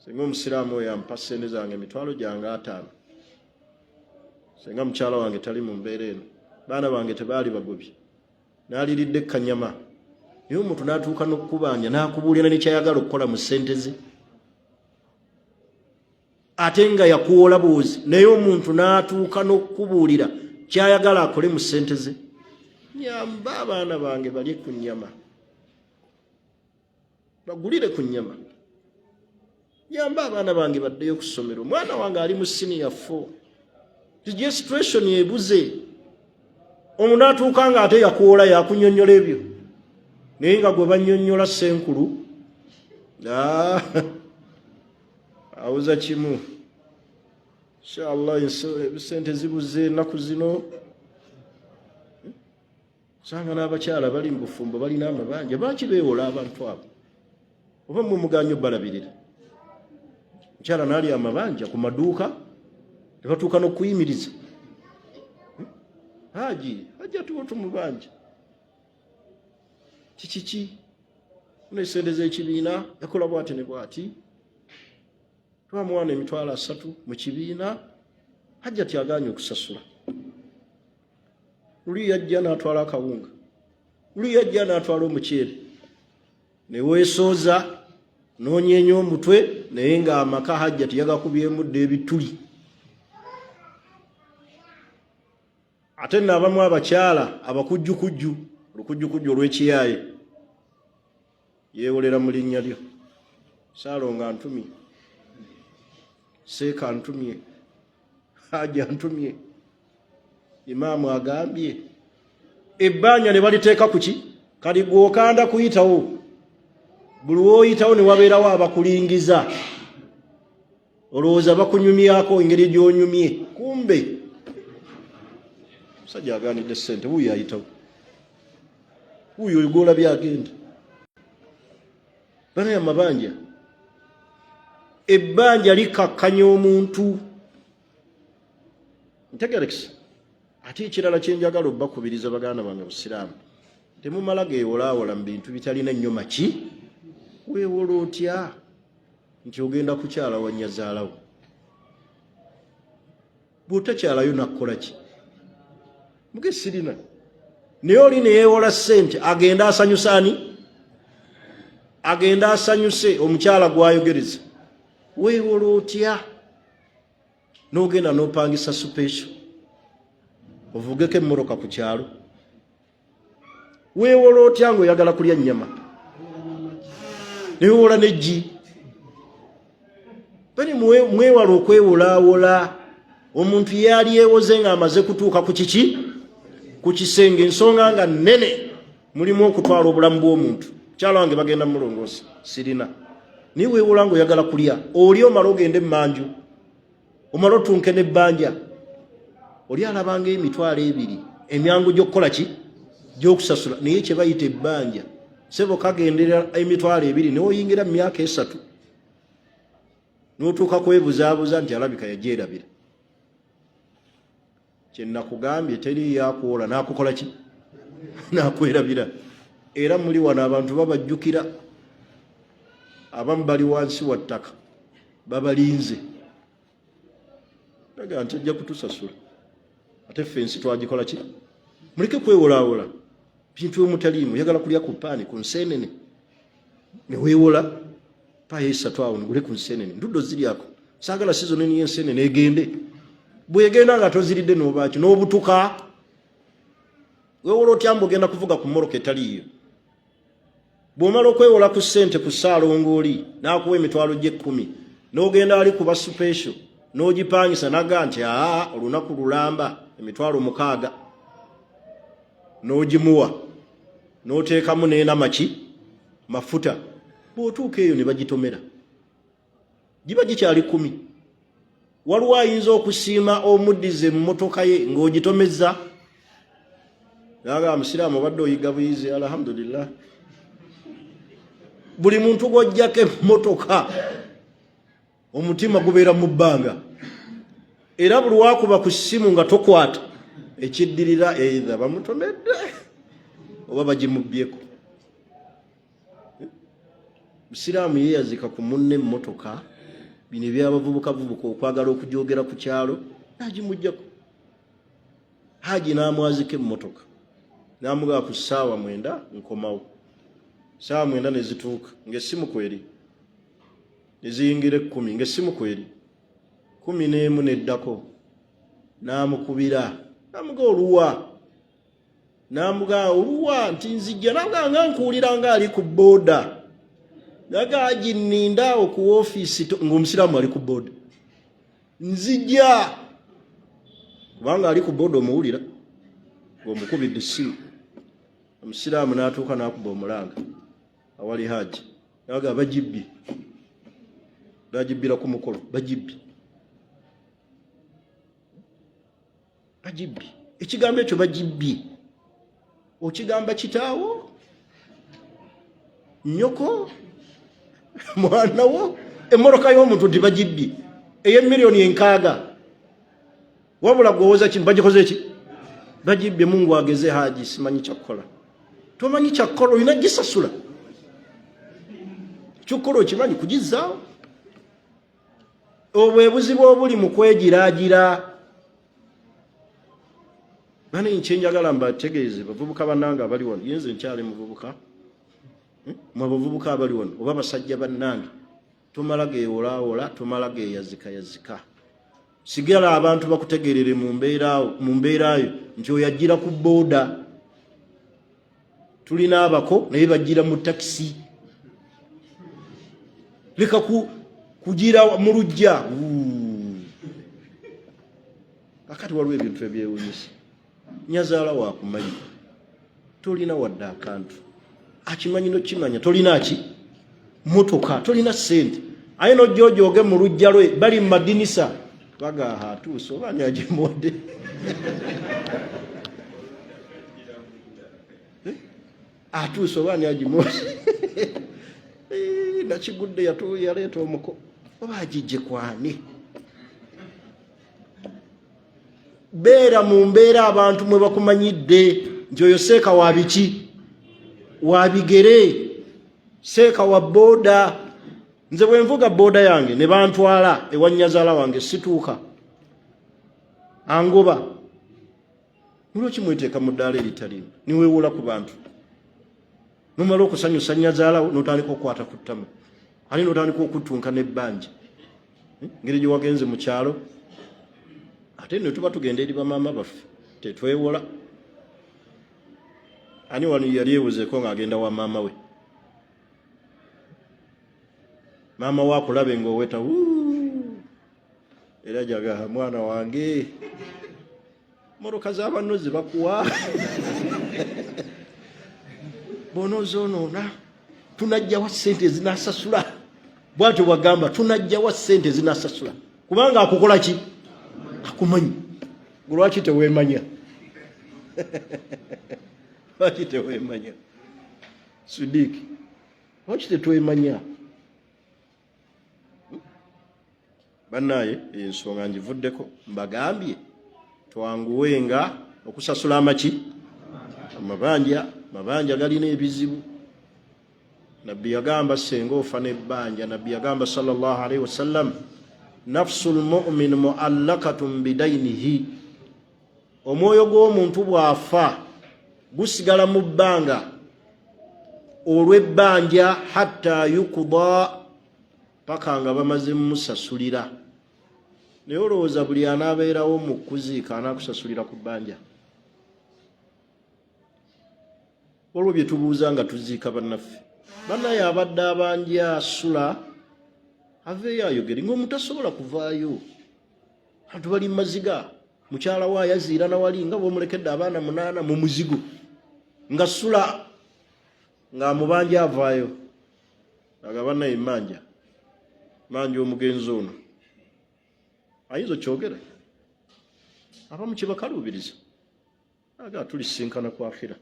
Singa omusiraamu oyo ampa ssente zange 50,000, singa mukyala wange tali mu mbeera eno, baana bange tebaali bagobye, n'aliridde kanyama. Naye omuntu n'atuuka n'okukubanja n'akubuulira nekyayagala okukola mu ssente ze, ate nga yakuwola buwozi, naye omuntu n'atuuka n'okukubuulira kyayagala akole mu ssente ze. Nyamba abaana bange balye ku nnyama, bagulire ku nnyama, nyamba abaana bange baddeyo ku ssomero, omwana wange ali mu siniya 4, situation ebuze. Omuntu atuuka nga ate yakuwola, yakunyonyola ebyo, naye nga gwe banyonyola ssenkulu awuza kimu. Inshallah, sente zibuze ennaku zino. Sanga n'abakyala bali mu bufumbo balina amabanja. Baki beewola abantu abo? Oba mwe muganya obalabirira? Mukyala naali amabanja ku maduuka ne batuuka n'okuyimiriza. Haji hajja tuwo tumubanja kikiki nesente z'ekibiina, yakola bwati ne bwati, twamuwaana 30,000 mu kibiina, hajja tyaganye okusasula. Luli yajja n'atwala akawunga, luli yajja n'atwala omuceere, ne weesooza n'onyeenya omutwe, naye ng'amaka hajja teyagakubyemu dda ebituli. Ate nno abamu abakyala abakujjukujju, olukujjukujju olw'ekiyaaye, yeewolera mu linnya lyo. Saalonga ntumye, seeka ntumye, haja ntumye, imaamu agambye, ebbanja ne baliteeka ku ki? Kali gwokanda kuyitawo, buli woyitawo ne wabeerawo abakulingiza, olowooza bakunyumyako engeri gy'onyumye, kumbe musajja aganidde ssente. Wuuyo ayitawo, wuuyo oyo gwolabye agenda. Banaye, amabanja, ebbanja likakkanya omuntu. Ntegerekisa. Ate ekirala kyenjagala obbakubiriza, baganda bange busiraamu, temumala geewolaawola mu bintu bitalina nnyo maki. Weewola otya nti ogenda kukyala wa nnyazaalawo? Bw'otakyalayo nakkola ki? Muge sirina. Naye oli neyeewola ssente agenda asanyusa ani? Agenda asanyuse omukyala gwayogereza. Weewola otya n'ogenda n'opangisa special ovugeko emmotoka ku kyalo? Weewola otya ng'oyagala kulya nnyama? Neweewola n'eggi. Bani mwewala okwewolaawola. Omuntu yali yeewoze ng'amaze kutuuka ku kiki, ku kisenge, ensonga nga nnene, mulimu okutwala obulamu bw'omuntu. Kyala wange bagenda mulongoosa, sirina. Naye weewola ng'oyagala kulya, oli omala ogende emmanju, omala otunke n'ebbanja. Oli alabanga 20,000 emyangu gy'okukola ki? Gyokusasula naye kye bayita ebbanja sebo kagendera 20,000 newoyingira mu myaka 3 n'otuuka kwebuzaabuza nti alabika yagyerabira. Kyenakugambye teri yakuwola nakukola ki nakwerabira. Era muli wano abantu babajjukira, abamu bali wansi wa ttaka babalinze, aga nti ajja kutusasula ate ffe ensi twagikola ki. Muleke kwewolaawola bintu emutaliimu. Oyagala kulya ku paani ku nseenene neweewola paayo 3 awo ngule ku nseenene, ndudde oziryako, saagala sizoni y'ensenene egende. Bwegenda nga toziridde nobaaki n'obutuka. Weewola otya mbu ogenda kuvuga ku mmoroka etaliiyo? Bw'omala okwewola ku ssente ku ssaalongooli n'akuwa emitwalo gy'ekkumi n'ogenda ali kuba special n'ogipangisa naga nti aa olunaku lulamba 60,000, n'ogimuwa n'oteekamu n'enamaki mafuta, bw'otuuka eyo ne bagitomera giba gikyali 10. Waliwo ayinza okusiima omuddiza emmotoka ye ng'ogitomezza naga musiraamu obadde oyiga buyizi. Alhamdulillah, buli muntu gw'ojjako emmotoka omutima gubeera mu bbanga, era buli wakuba ku ssimu nga tokwata ekiddirira eitha bamutomedde oba bagimubbyeko. Musiraamu yeeyazika ku munne emmotoka, bino ebyabavubukavubuka okwagala okujogera ku kyalo, nagimugjako. Haji n'amwazika emmotoka n'amugaa ku ssaawa 9 nkomawo. Ssaawa 9 ne zituuka ng'essimu kweri, ne ziyingira 10 ng'essimu kweri, 11 neddako n'amukubira n'amuga oluwa, n'amugaa oluwa nti nzijja, namugaa nga nkuwulira nga ali ku booda, naga Haji nninda awo ku woofiisi ng'omusiraamu ali ku booda, nzija, kubanga ali ku booda omuwulira ng'omukubidde essimu. Omusiraamu n'atuuka n'akuba omulanga awali Haji, naga bagibbi, bagibbira ku mukolo, bagibbi, bagibbi. Ekigambo ekyo bagibbi okigamba kitaawo, nnyoko, mwana wo, emmoroka y'omuntu nti bagibbye ey'emiliyoni 60, wabula gwowoza kino bagikoze ki? Bagibbye. Mungu ageze Haji, simanyi kyakukola. Tomanyi kyakukola, olina gisasula. Kyokukola okimanyi kugizaawo. Obwo buzibu obuli mu kwegiraagira. Bane nkyenjagala mbategeeze bavubuka bannange abali wano, yenze nkyali muvubuka, mwe abavubuka abali wano oba basajja bannange, tomala geewolaawola, tomala geeyazikayazika. Sigala abantu bakutegerere mu mbeerayo nti oyo ajjira ku booda. Tulina abako naye bajjira mu takisi, leka kugira mu lujja. Kakati waliwo ebintu ebyewunyisa. Nyazaala wakumanyi tolina wadde akantu, akimanyi nokimanya tolina ki motoka, tolina sente, aye nojja ojooge mu lujja lwe, bali mu madinisa bagaha atuuse oba ani agimuwadde, atuuse oba ani agimuwadde, nakigudde yaleeta omuko oba agijje kwani. Beera mu mbeera abantu mwe bakumanyidde nti oyo seeka wa biki, wa bigere, seeka wa booda. Nze bwe nvuga booda yange ne bantwala ewa nnyazaala wange situuka angoba. Lwaki mweteeka mu ddaala eritaliimu niweewola ku bantu, nomala okusanyusa nnyazaalawo n'otandika okukwata ku ttama ate n'otandika okuttunka n'ebbanja ngeri gye wagenze mu kyalo? Ate nno tuba tugenda eri bamaama baffe tetwewola. Ani wano yali ewuzeeko ng'agenda wa maama we, maama we akulabe ng'oweta era jaga mwana wange, mmotoka z'abanno zibakuwa bw'onoozoonoona tunajjawa ssente ezinasasula? Bwatyo bwagamba, tunajjawa ssente ezinasasula? Kubanga akukola ki? Akumanyi. Lwaki teweemanya? Lwaki tewemanya Sidiiki? Lwaki tetwemanya? Bannaye, ensonga ngivuddeko, mbagambye twanguwenga okusasula amaki amabanja. Mabanja galina ebizibu. Nabbi yagamba, senga ofa nebbanja, Nabbi yagamba sallallahu alaihi wasallam, nafsu lmumin muallakatun bidainihi, omwoyo gw'omuntu bw'afa gusigala mu bbanga olw'ebbanja, hatta yukuda, paka nga bamaze mumusasulira. Naye olowooza buli anaabeerawo mu kuziika anaakusasulira ku bbanja? Waliwo bye tubuuza nga tuziika bannaffe. Bannaye, abadde abanja asula aveeyo ayogere, ng'omuntu tasobola kuvaayo, abantu bali mumaziga, mukyala we ayaziira nawali nga bwomulekedde abaana 8 mu muzigo, nga sula ng'amubanja avaayo aga, bannaye, manja manja omugenzi ono. Ayinza okyogera? Abamu kyebakaluubiriza aga, tulisinkana ku akhira,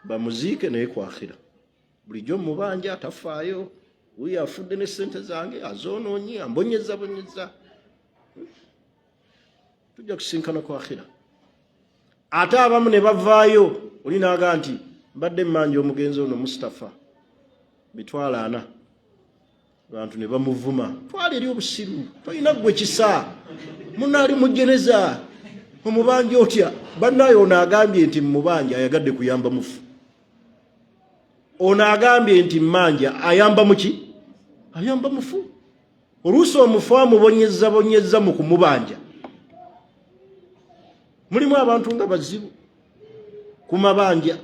bamuziike naye ku akhira. Bulijjo mubanja atafaayo, wuyo afudde ne sente zange azoonoonye, ambonyeza bonyeza, tujja kusinkana ku akhira. Ate abamu ne bavaayo, oli naaga nti mbadde mmanja omugenzi ono Mustapha 400,000, abantu ne bamuvuma, twala eri obusiru, tolina ggwe kisa, munaali mujeneza omubanja otya? Bannaye, ono agambye nti mubanja ayagadde kuyamba mufu, ono agambye nti mmanja ayamba muki? Ayamba mufu. Oluusi omufu amubonyeza bonyeza mu kumubanja. Mulimu abantu nga bazibu ku mabanja.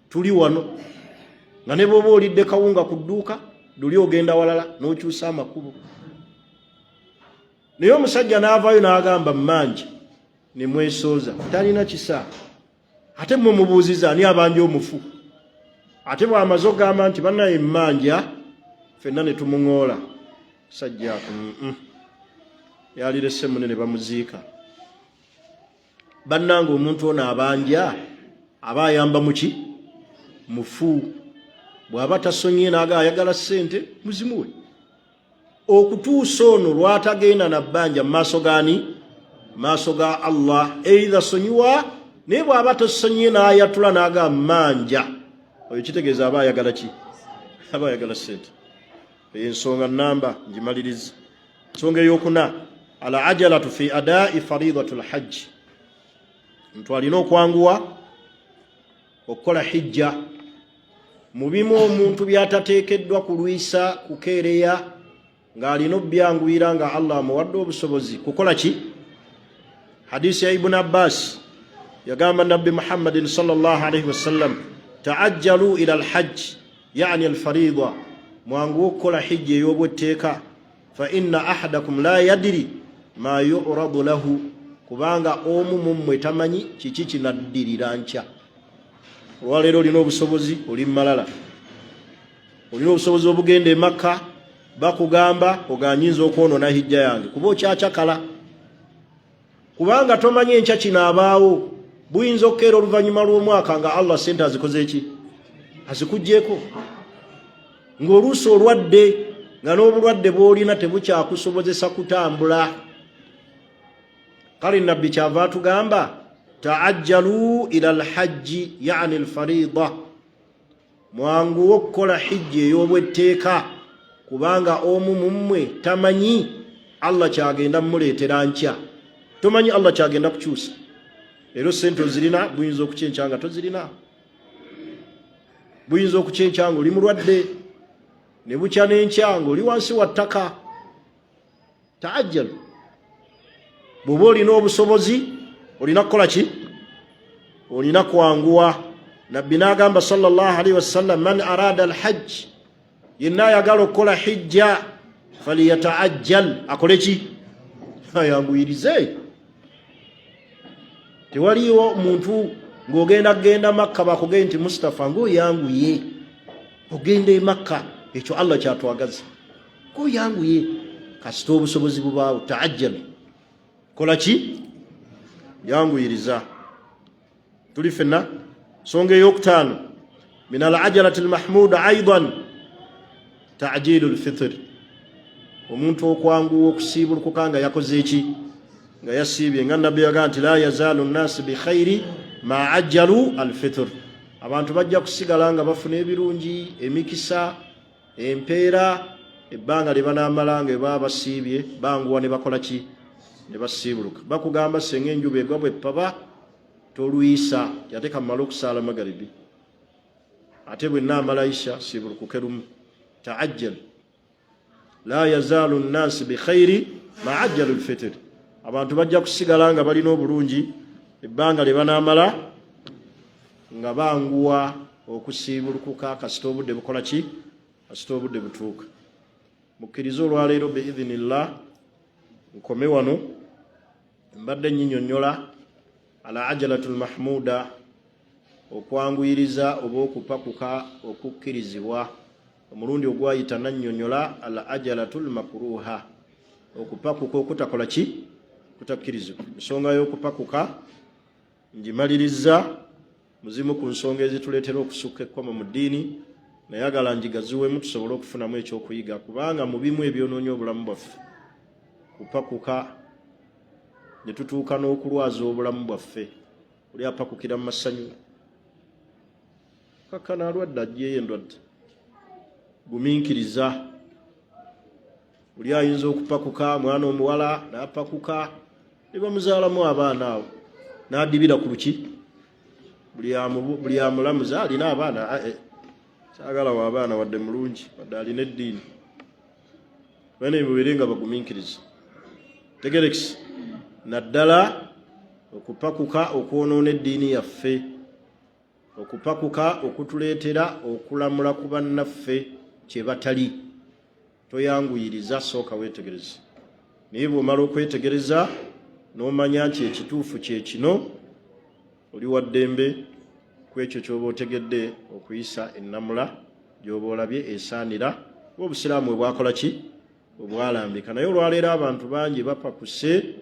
Tuli wano nga ne bwoba olidde kawunga ku dduuka luli, ogenda walala n'okyusa amakubo. Naye omusajja n'avaayo n'agamba mmanja, ne mwesooza, talina kisa. Ate mwe mubuuziza ani abanja omufu? Ate bw'amaze okugamba nti bannaye mmanja, ffenna ne tumuŋoola. Sajja yalirese mune ne bamuziika. Bannange, omuntu ono abanja aba ayamba muki? Mufu. Bw'aba tasonyiye n'aga ayagala ssente, muzimuwe okutuusa ono lwatagenda na bbanja mu maaso gani? Maaso ga Allah. Eitha sonyiwa, naye bw'aba tasonyiye n'ayatula n'aga manja, oyo kitegeeza aba ayagala ki? Aba ayagala ssente. Eyo ensonga namba ngimaliriza. Ensonga eyokuna, al ajalatu fi adai faridatu lhajji, ntu alina okwanguwa okukola hijja. Mu bimu omuntu byatateekeddwa kulwisa kukeereya ng'alina obyanguyira nga Allah amuwadde obusobozi kukola ki? Hadisi ya Ibuni Abbas yagamba Nabbi Muhammadin sallallahu alaihi wasallam, taajjalu ila alhajji, yani alfarida, mwanguwe okukola hijja ey'obwetteeka, fa inna ahadakum la yadiri ma yuradu lahu, kubanga omu mummwe tamanyi kiki kinaddirira nkya. Olwaleero olina obusobozi, oli mumalala, olina obusobozi obugenda emakka, bakugamba oganyinza okwonoona hijja yange kuba okyakyakala, kubanga tomanyi enkya kinaabaawo. Buyinza okukeera oluvannyuma lw'omwaka nga Allah sente azikoze ki? Azikugyeko. Ng'oluusi olwadde, nga n'obulwadde bw'olina tebukyakusobozesa kutambula. Kale Nabbi kyava atugamba, taajjalu ila alhajji, yani alfarida, mwanguwe okukola hijja ey'obwetteeka, kubanga omu mummwe tamanyi Allah kyagenda mumuleetera nkya. Tomanyi Allah kyagenda kukyusa. Era sente ozirina, buyinza okukyenkya nga tozirina, buyinza okukyenkya nga oli mulwadde, ne bukya n'enkya nga oli wansi wa ttaka. Taajjalu, bw'oba olina obusobozi olina kukola ki? Olina kwanguwa. Nabbi n'agamba sallallahu alaihi wasallam, man arada alhajj, yenna ayagala okukola hijja, faliyataajjal, akole ki? Ayanguyirize. Tewaliwo muntu ng'ogenda kugenda Makka bakugee nti Mustapha ng'oyanguye ogenda e Makka. Ekyo Allah kyatwagaza, ng'oyanguye kasita obusobozi bubaawo. Taajjal, kola ki? Yanguyiriza. Tuli fenna. Nsonga eyokutaano, min al ajalati lmahmuda aidan tajilu lfitiri, omuntu okwanguwa okusiibulukuka nga yakoze eki, nga yasiibye, nga Nabbi yagaa nti la yazaalu nnasi bikhairi ma ajjalu alfitr, abantu bajja kusigala nga bafuna ebirungi, emikisa, empeera, ebbanga lye banaamala nga baba basiibye, banguwa ne bakola ki, ne basiibuluka. Bakugamba senga enjuba egwa bweppaba tolwisa, ate kamala okusaala magaribi, ate bwe naamala isha siibulukuke lumu. Taajjal, la yazaalu nnansi bikhairi ma ajjalu lfitiri, abantu bajja kusigala nga balina obulungi ebbanga lye banaamala nga banguwa okusiibulukuka kasita obudde bukola ki, kasita obudde butuuka. Mukkirize olwaleero biidhinillah nkome wano. Mbadde nyinyonnyola al ajalatu lmahmuda, okwanguyiriza oba okupakuka okukkirizibwa. Omulundi ogwayita nannyonnyola al ajalatu lmakruha, okupakuka okutakola ki, kutakkirizibwa. Ensonga y'okupakuka ngimaliriza muzimu ku nsonga ezituleetera okusukka ekkomo mu ddiini. Nayagala ngigaziwemu tusobole okufunamu ekyokuyiga, kubanga mu bimu ebyonoonya obulamu bwaffe kupakuka, ne tutuuka n'okulwaza obulamu bwaffe. Oli apakukira mu masanyu, kakkana alwadde, ajjeeyo endwadde. Gumiikiriza. Oli ayinza okupakuka mwana omuwala n'apakuka ne bamuzaalamu abaana awo, n'adibira ku luki, buli amulamuza alina abaana, eh, saagala wa abaana, wadde mulungi, wadde alina eddiini. Bane mubeere nga bagumiikiriza. Tegerekisi naddala okupakuka okwonoona eddiini yaffe, okupakuka okutuleetera okulamula ku bannaffe kye batali. Toyanguyiriza, sooka weetegereze, naye bw'omala okwetegereza n'omanya nti ekituufu kye kino, oli wa ddembe ku ekyo ky'oba otegedde okuyisa ennamula gy'oba olabye esaanira, kuba obusiraamu bwe bwakola ki, obwalambika. Naye olwaleero abantu bangi bapakuse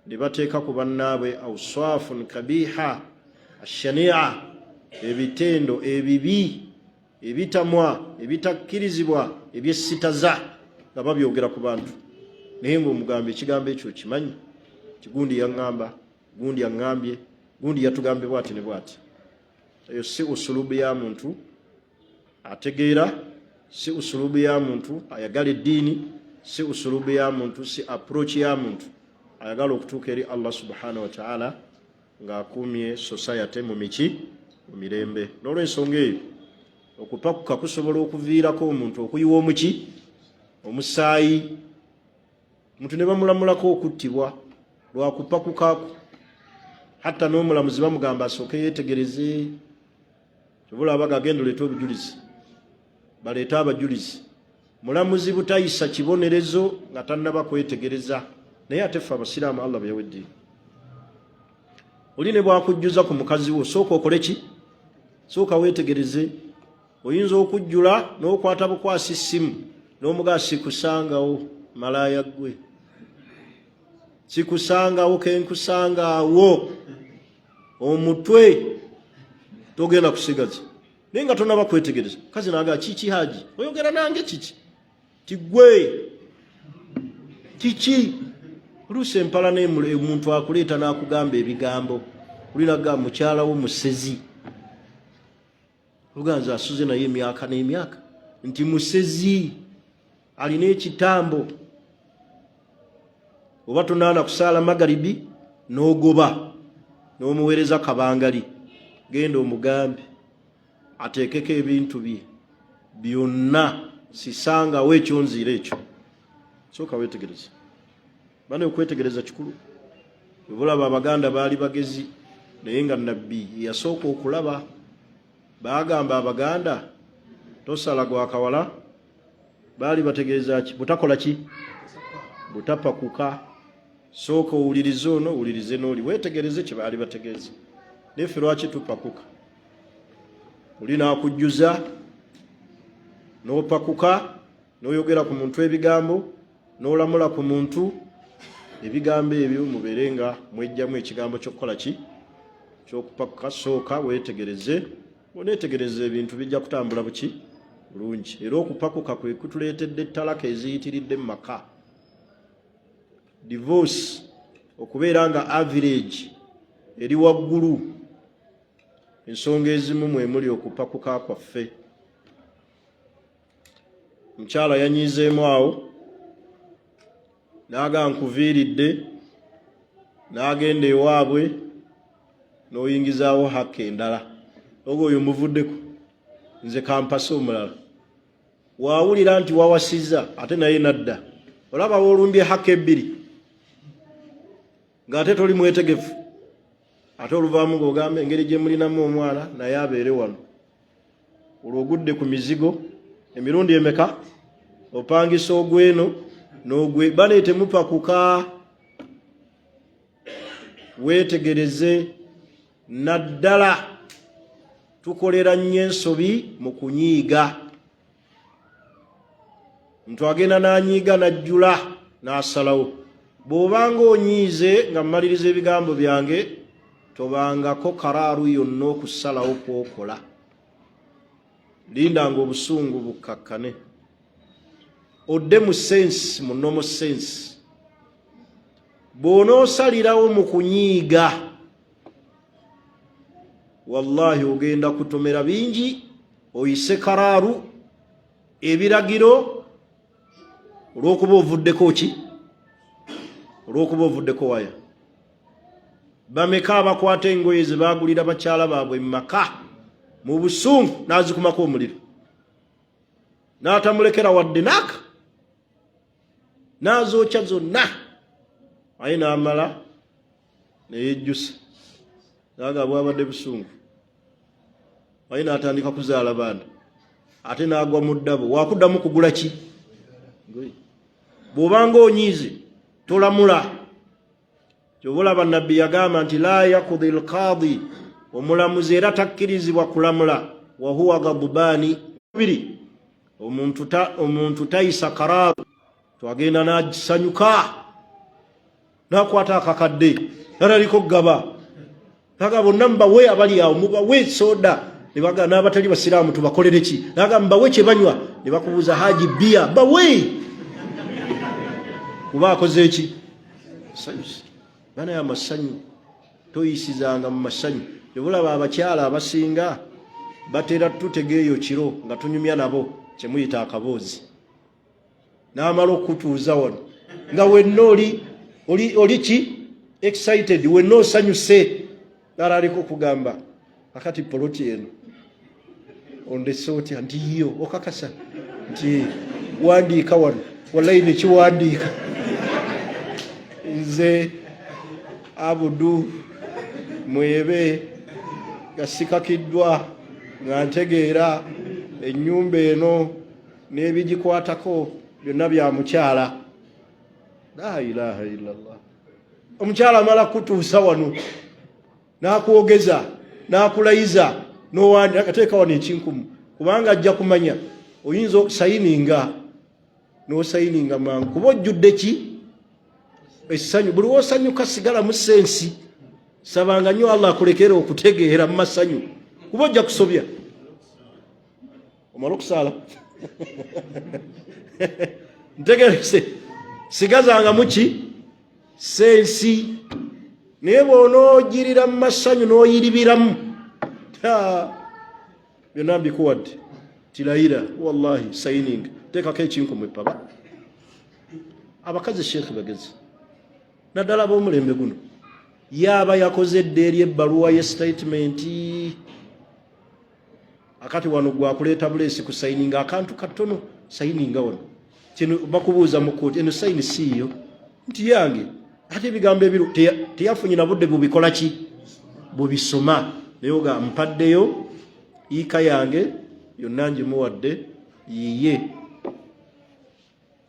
ne bateeka ku bannaabwe auswafun kabiha ashania, ebitendo ebibi, ebitamwa, ebitakkirizibwa, ebyessitaza, nga babyogera ku bantu, naye ng'omugamba ekigambo ekyo okimanyi, kigundi yaŋŋamba, gundi aŋŋambye, gundi yatugambye bwati ne bwati. Eyo si usulubu ya muntu ategeera, si usulubu ya muntu ayagala eddiini, si usulubu ya muntu, si approach ya muntu ayagala okutuuka eri Allah subhanahu wataala ng'akuumye society mu miki, mu mirembe. N'olwensonga eyo, okupakuka kusobola okuviirako omuntu okuyiwa omuki, omusaayi, omuntu ne bamulamulako okuttibwa lwakupakukaku, hatta n'omulamuzi bamugamba asooke yeetegereze. Tebulaba gagenda oleete obujulizi, baleete abajulizi. Mulamuzi butayisa kibonerezo nga tannaba kwetegereza. Naye ate ffe abasiraamu, Allah bwe yawa eddiini, oli ne bwakujjuza ku mukazi wo, sooka okole ki, sooka weetegereze. Oyinza okujjula n'okwata bukwasi ssimu n'omugaa, sikusangawo malaaya ggwe, sikusangawo, kenkusangaawo omutwe togenda kusigaza, naye nga tonaba kwetegereza. Kazi naga kiki, haji oyogera nange kiki, tigwe kiki? Oluusi empala omuntu akuleeta n'akugamba ebigambo, olinaga mukyala wo musezi, oluganza asuze naye emyaka n'emyaka nti musezi, alina ekitambo, oba tonaana kusaala magaribi n'ogoba n'omuweereza kabangali, genda omugambe ateekeko ebintu bye byonna, sisangawo ekyo, nziira ekyo. Sooka weetegereze. Bane, okwetegereza kikulu. Obulaba Abaganda baali bagezi, naye nga Nabbi yasooka okulaba. Baagamba Abaganda tosala gwa kawala, baali bategeeza ki? Butakola ki, butapakuka. Sooka owulirize ono, owulirize n'oli, weetegereze kye baali bategeeza. Naye ffe lwaki tupakuka? Oli n'akujjuza n'opakuka n'oyogera ku muntu ebigambo, n'olamula ku muntu ebigambo ebyo. Mubeere nga mwejjamu ekigambo ky'okukola ki, Kyokupakuka, sooka weetegereze. Oneetegereza ebintu bijja kutambula buki bulungi. Era okupakuka kwe kutuleetedde ettalaka eziyitiridde mu maka, divorce okubeera nga average eri waggulu. Ensonga ezimu mwe muli okupakuka kwaffe. Omukyala yanyiizeemu awo n'aga nkuviiridde, n'agenda ewaabwe n'oyingizaawo hakka endala. Oga oyo muvuddeko, nze kampase omulala. Waawulira nti wawasizza ate naye nadda, olaba woolumbye hakka ebbiri ng'ate toli mwetegefu. Ate oluvaamu ng'ogamba engeri gye mulinamu omwana naye abeere wano. Olwo ogudde ku mizigo emirundi emeka? Opangisa ogweno n'ogwe bane, temupakuka. Weetegereze, naddala tukolera nnyo ensobi mu kunyiiga. Ntu agenda n'anyiiga n'ajjula n'asalawo. Bw'obanga onyiize, nga mmaliriza ebigambo byange, tobangako karaaru yonna okusalawo kwokola. Lindanga obusungu bukkakkane, odde mu sense, mu normal sense. Bw'onoosalirawo mu kunyiiga, wallahi ogenda kutomera bingi, oyise karaaru ebiragiro olw'okuba ovuddeko ki, olw'okuba ovuddeko waya. Bameka abakwata engoye ze baagulira bakyala baabwe mu maka mu busungu n'azikumako omuliro n'atamulekera wadde naaka, n'azookya zonna, aye n'amala neyejjusa naga bwabadde busungu, aye n'atandika kuzaala baana, ate n'agwa mu ddabo. Wakuddamu kugula ki? Bw'obanga onyiize, tolamula. Kyova olaba Nabbi yagamba nti la yakudi lqadi, omulamuzi era takkirizibwa kulamula wahuwa gadubaani. Biri omuntu tayisa karaaru. Twagenda n'asanyuka n'akwata akakadde nalaliko gaba naga bonna mubawe, abali awo mubawe soda. Nebaga n'abatali basiraamu tubakolere ki? Naga mubawe kye banywa. Ne bakubuuza, haji bia bawe, kuba akoze eki? Sanyusi banaye amasanyu toyisizanga mu masanyu. Ebulaba abakyala abasinga batera tutega eyo kiro nga tunyumya nabo kyemuyita akaboozi, n'amala okukutuuza wano nga wenna oli oli oli ki excited, wenna osanyuse, nalaliko okugamba akati poloti eno ondese otya? Nti yiyo, okakasa? Nti wandiika wano. Wallahi nekiwandiika, nze Abudu Mwebe nga sikakiddwa nga ntegeera ennyumba eno n'ebigikwatako byonna bya mukyala. La ilaha illallah. Omukyala amala kutuusa wano n'akwogeza n'akulayiza n'owandi akateeka wano ekinkumu, kubanga ajja kumanya oyinza okusayininga n'osayininga mangu kuba ojjudde ki essanyu. Buli wosanyuka sigalamu sense. Sabanga nnyo Allah akulekere okutegeera mu masanyu, kuba ojja kusobya. Omala okusaala ntegerese, sigazanga muki sense. Naye bw'onoogirira mu masanyu n'oyiribiramu byonna mbikuwadde, tilayira wallahi signing, teekako ekinkumu epaba. Abakazi sheekhi bagezi, naddala ab'omulembe guno. Yaaba yakoze edda eri ebbaluwa ye statement, akati wano gwakuleeta buleesi ku sayininga akantu katono, sayininga wano. Kino bakubuuza mu kooti, eno sayini siiyo? Nti yange. Ate ebigambo ebiru teyafunye na budde bubikola ki bubisoma, naye oga mpaddeyo iika yange yonna ngimuwadde yiye,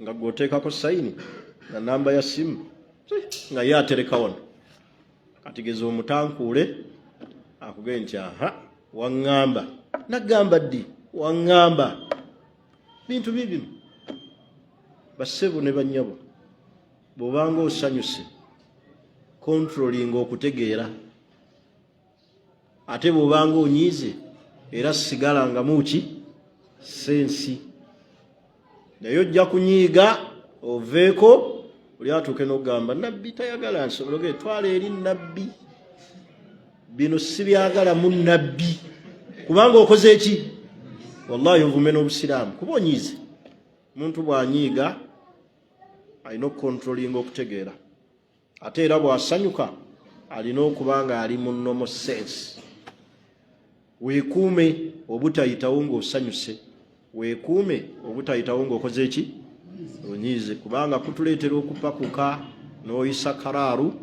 nga gweoteekako sayini na namba ya simu nga ye atereka wano. Kati geza omutankuule akugee nti aha, waŋŋamba, nagamba ddi waŋŋamba? Bintu bibino, bassebo ne bannyabo, bw'obanga osanyuse, controlling okutegeera. Ate bw'obanga onyiize era sigala nga muki sensi, naye ojja kunyiiga oveeko oli atuuke n'okugamba nabbi tayagala nsobologe twala eri nabbi bino sibyagala mu nabbi kubanga okoze eki wallahi ovume n'obusiraamu kuba onyiize. Omuntu bw'anyiiga alina okukontrolinga okutegeera, ate era bw'asanyuka alina okuba nga ali mu normal sense. Weekuume obutayitawo ng'osanyuse, weekuume obutayitawo ng'okoze eki onyiize, kubanga kutuleetera okupakuka n'oyisa karaaru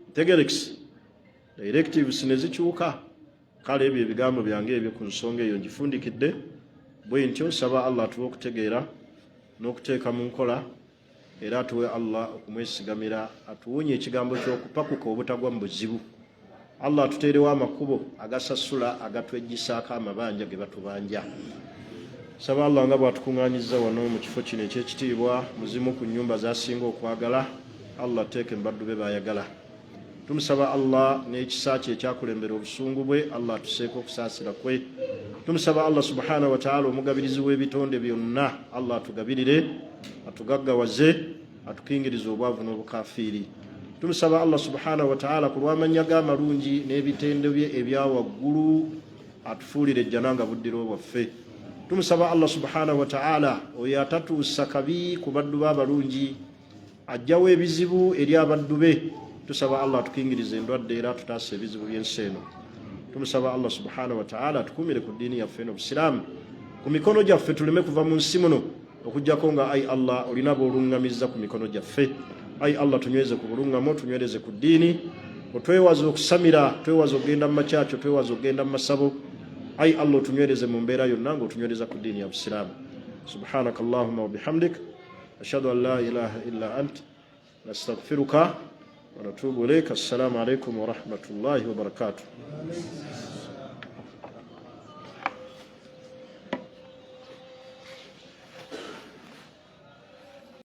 ntegerekisi directives ne zikyuka. Kale ebyo ebigambo byange ebyo ku nsonga eyo ngifundikidde bwe ntyo. Nsaba Allah atuwe okutegeera n'okuteeka mu nkola, era atuwe Allah okumwesigamira, atuwonye ekigambo ky'okupakuka obutagwa mu buzibu. Allah atuteerewo amakubo agasasula agatwejjisaako amabanja ge batubanja. Saba Allah nga bw'atukuŋŋaanyizza wano mu kifo kino eky'ekitiibwa mu zimu ku nnyumba z'asinga okwagala, Allah ateeke mu baddu be b'ayagala. Tumusaba Allah n'ekisa kye ekyakulembera obusungu bwe, Allah atuseeko okusaasira kwe. Tumusaba Allah subhanahu wa ta'ala omugabirizi w'ebitonde byonna, Allah atugabirire, atugaggawaze, atukingirize obwavu n'obukafiiri. Tumusaba Allah subhanahu wa ta'ala ku lw'amannya ge amalungi n'ebitendo bye ebya waggulu atufuulire ejjana nga buddiro bwaffe. Tumusaba Allah subhanahu wa ta'ala oyo atatuusa kabi ku baddu be abalungi, ajjawo ebizibu eri abaddu be. Tusaba Allah atukingirize endwadde era atutaasa ebizibu by'ensi eno. Tumusaba Allah subhanahu wa ta'ala atukuumire ku ddiini yaffe eno obusiraamu ku mikono gyaffe, tuleme kuva mu nsi muno okuggyako nga ai Allah olina b'oluŋŋamizza ku mikono gyaffe. Ai Allah tunyweze ku buluŋŋamo, tunywereze ku ddiini, otwewaze okusamira, twewaze okugenda mu makyakyo, twewaze okugenda mu masabo. Ai Allah otunywereze mu mbeera yonna ng'otunywereza ku ddiini ya busiraamu. Subhanaka allahumma wa bihamdik, ashhadu an la ilaha illa ant, nastaghfiruka wa natubu ilaik. Assalamu alaikum wa rahmatullahi wa barakatuh.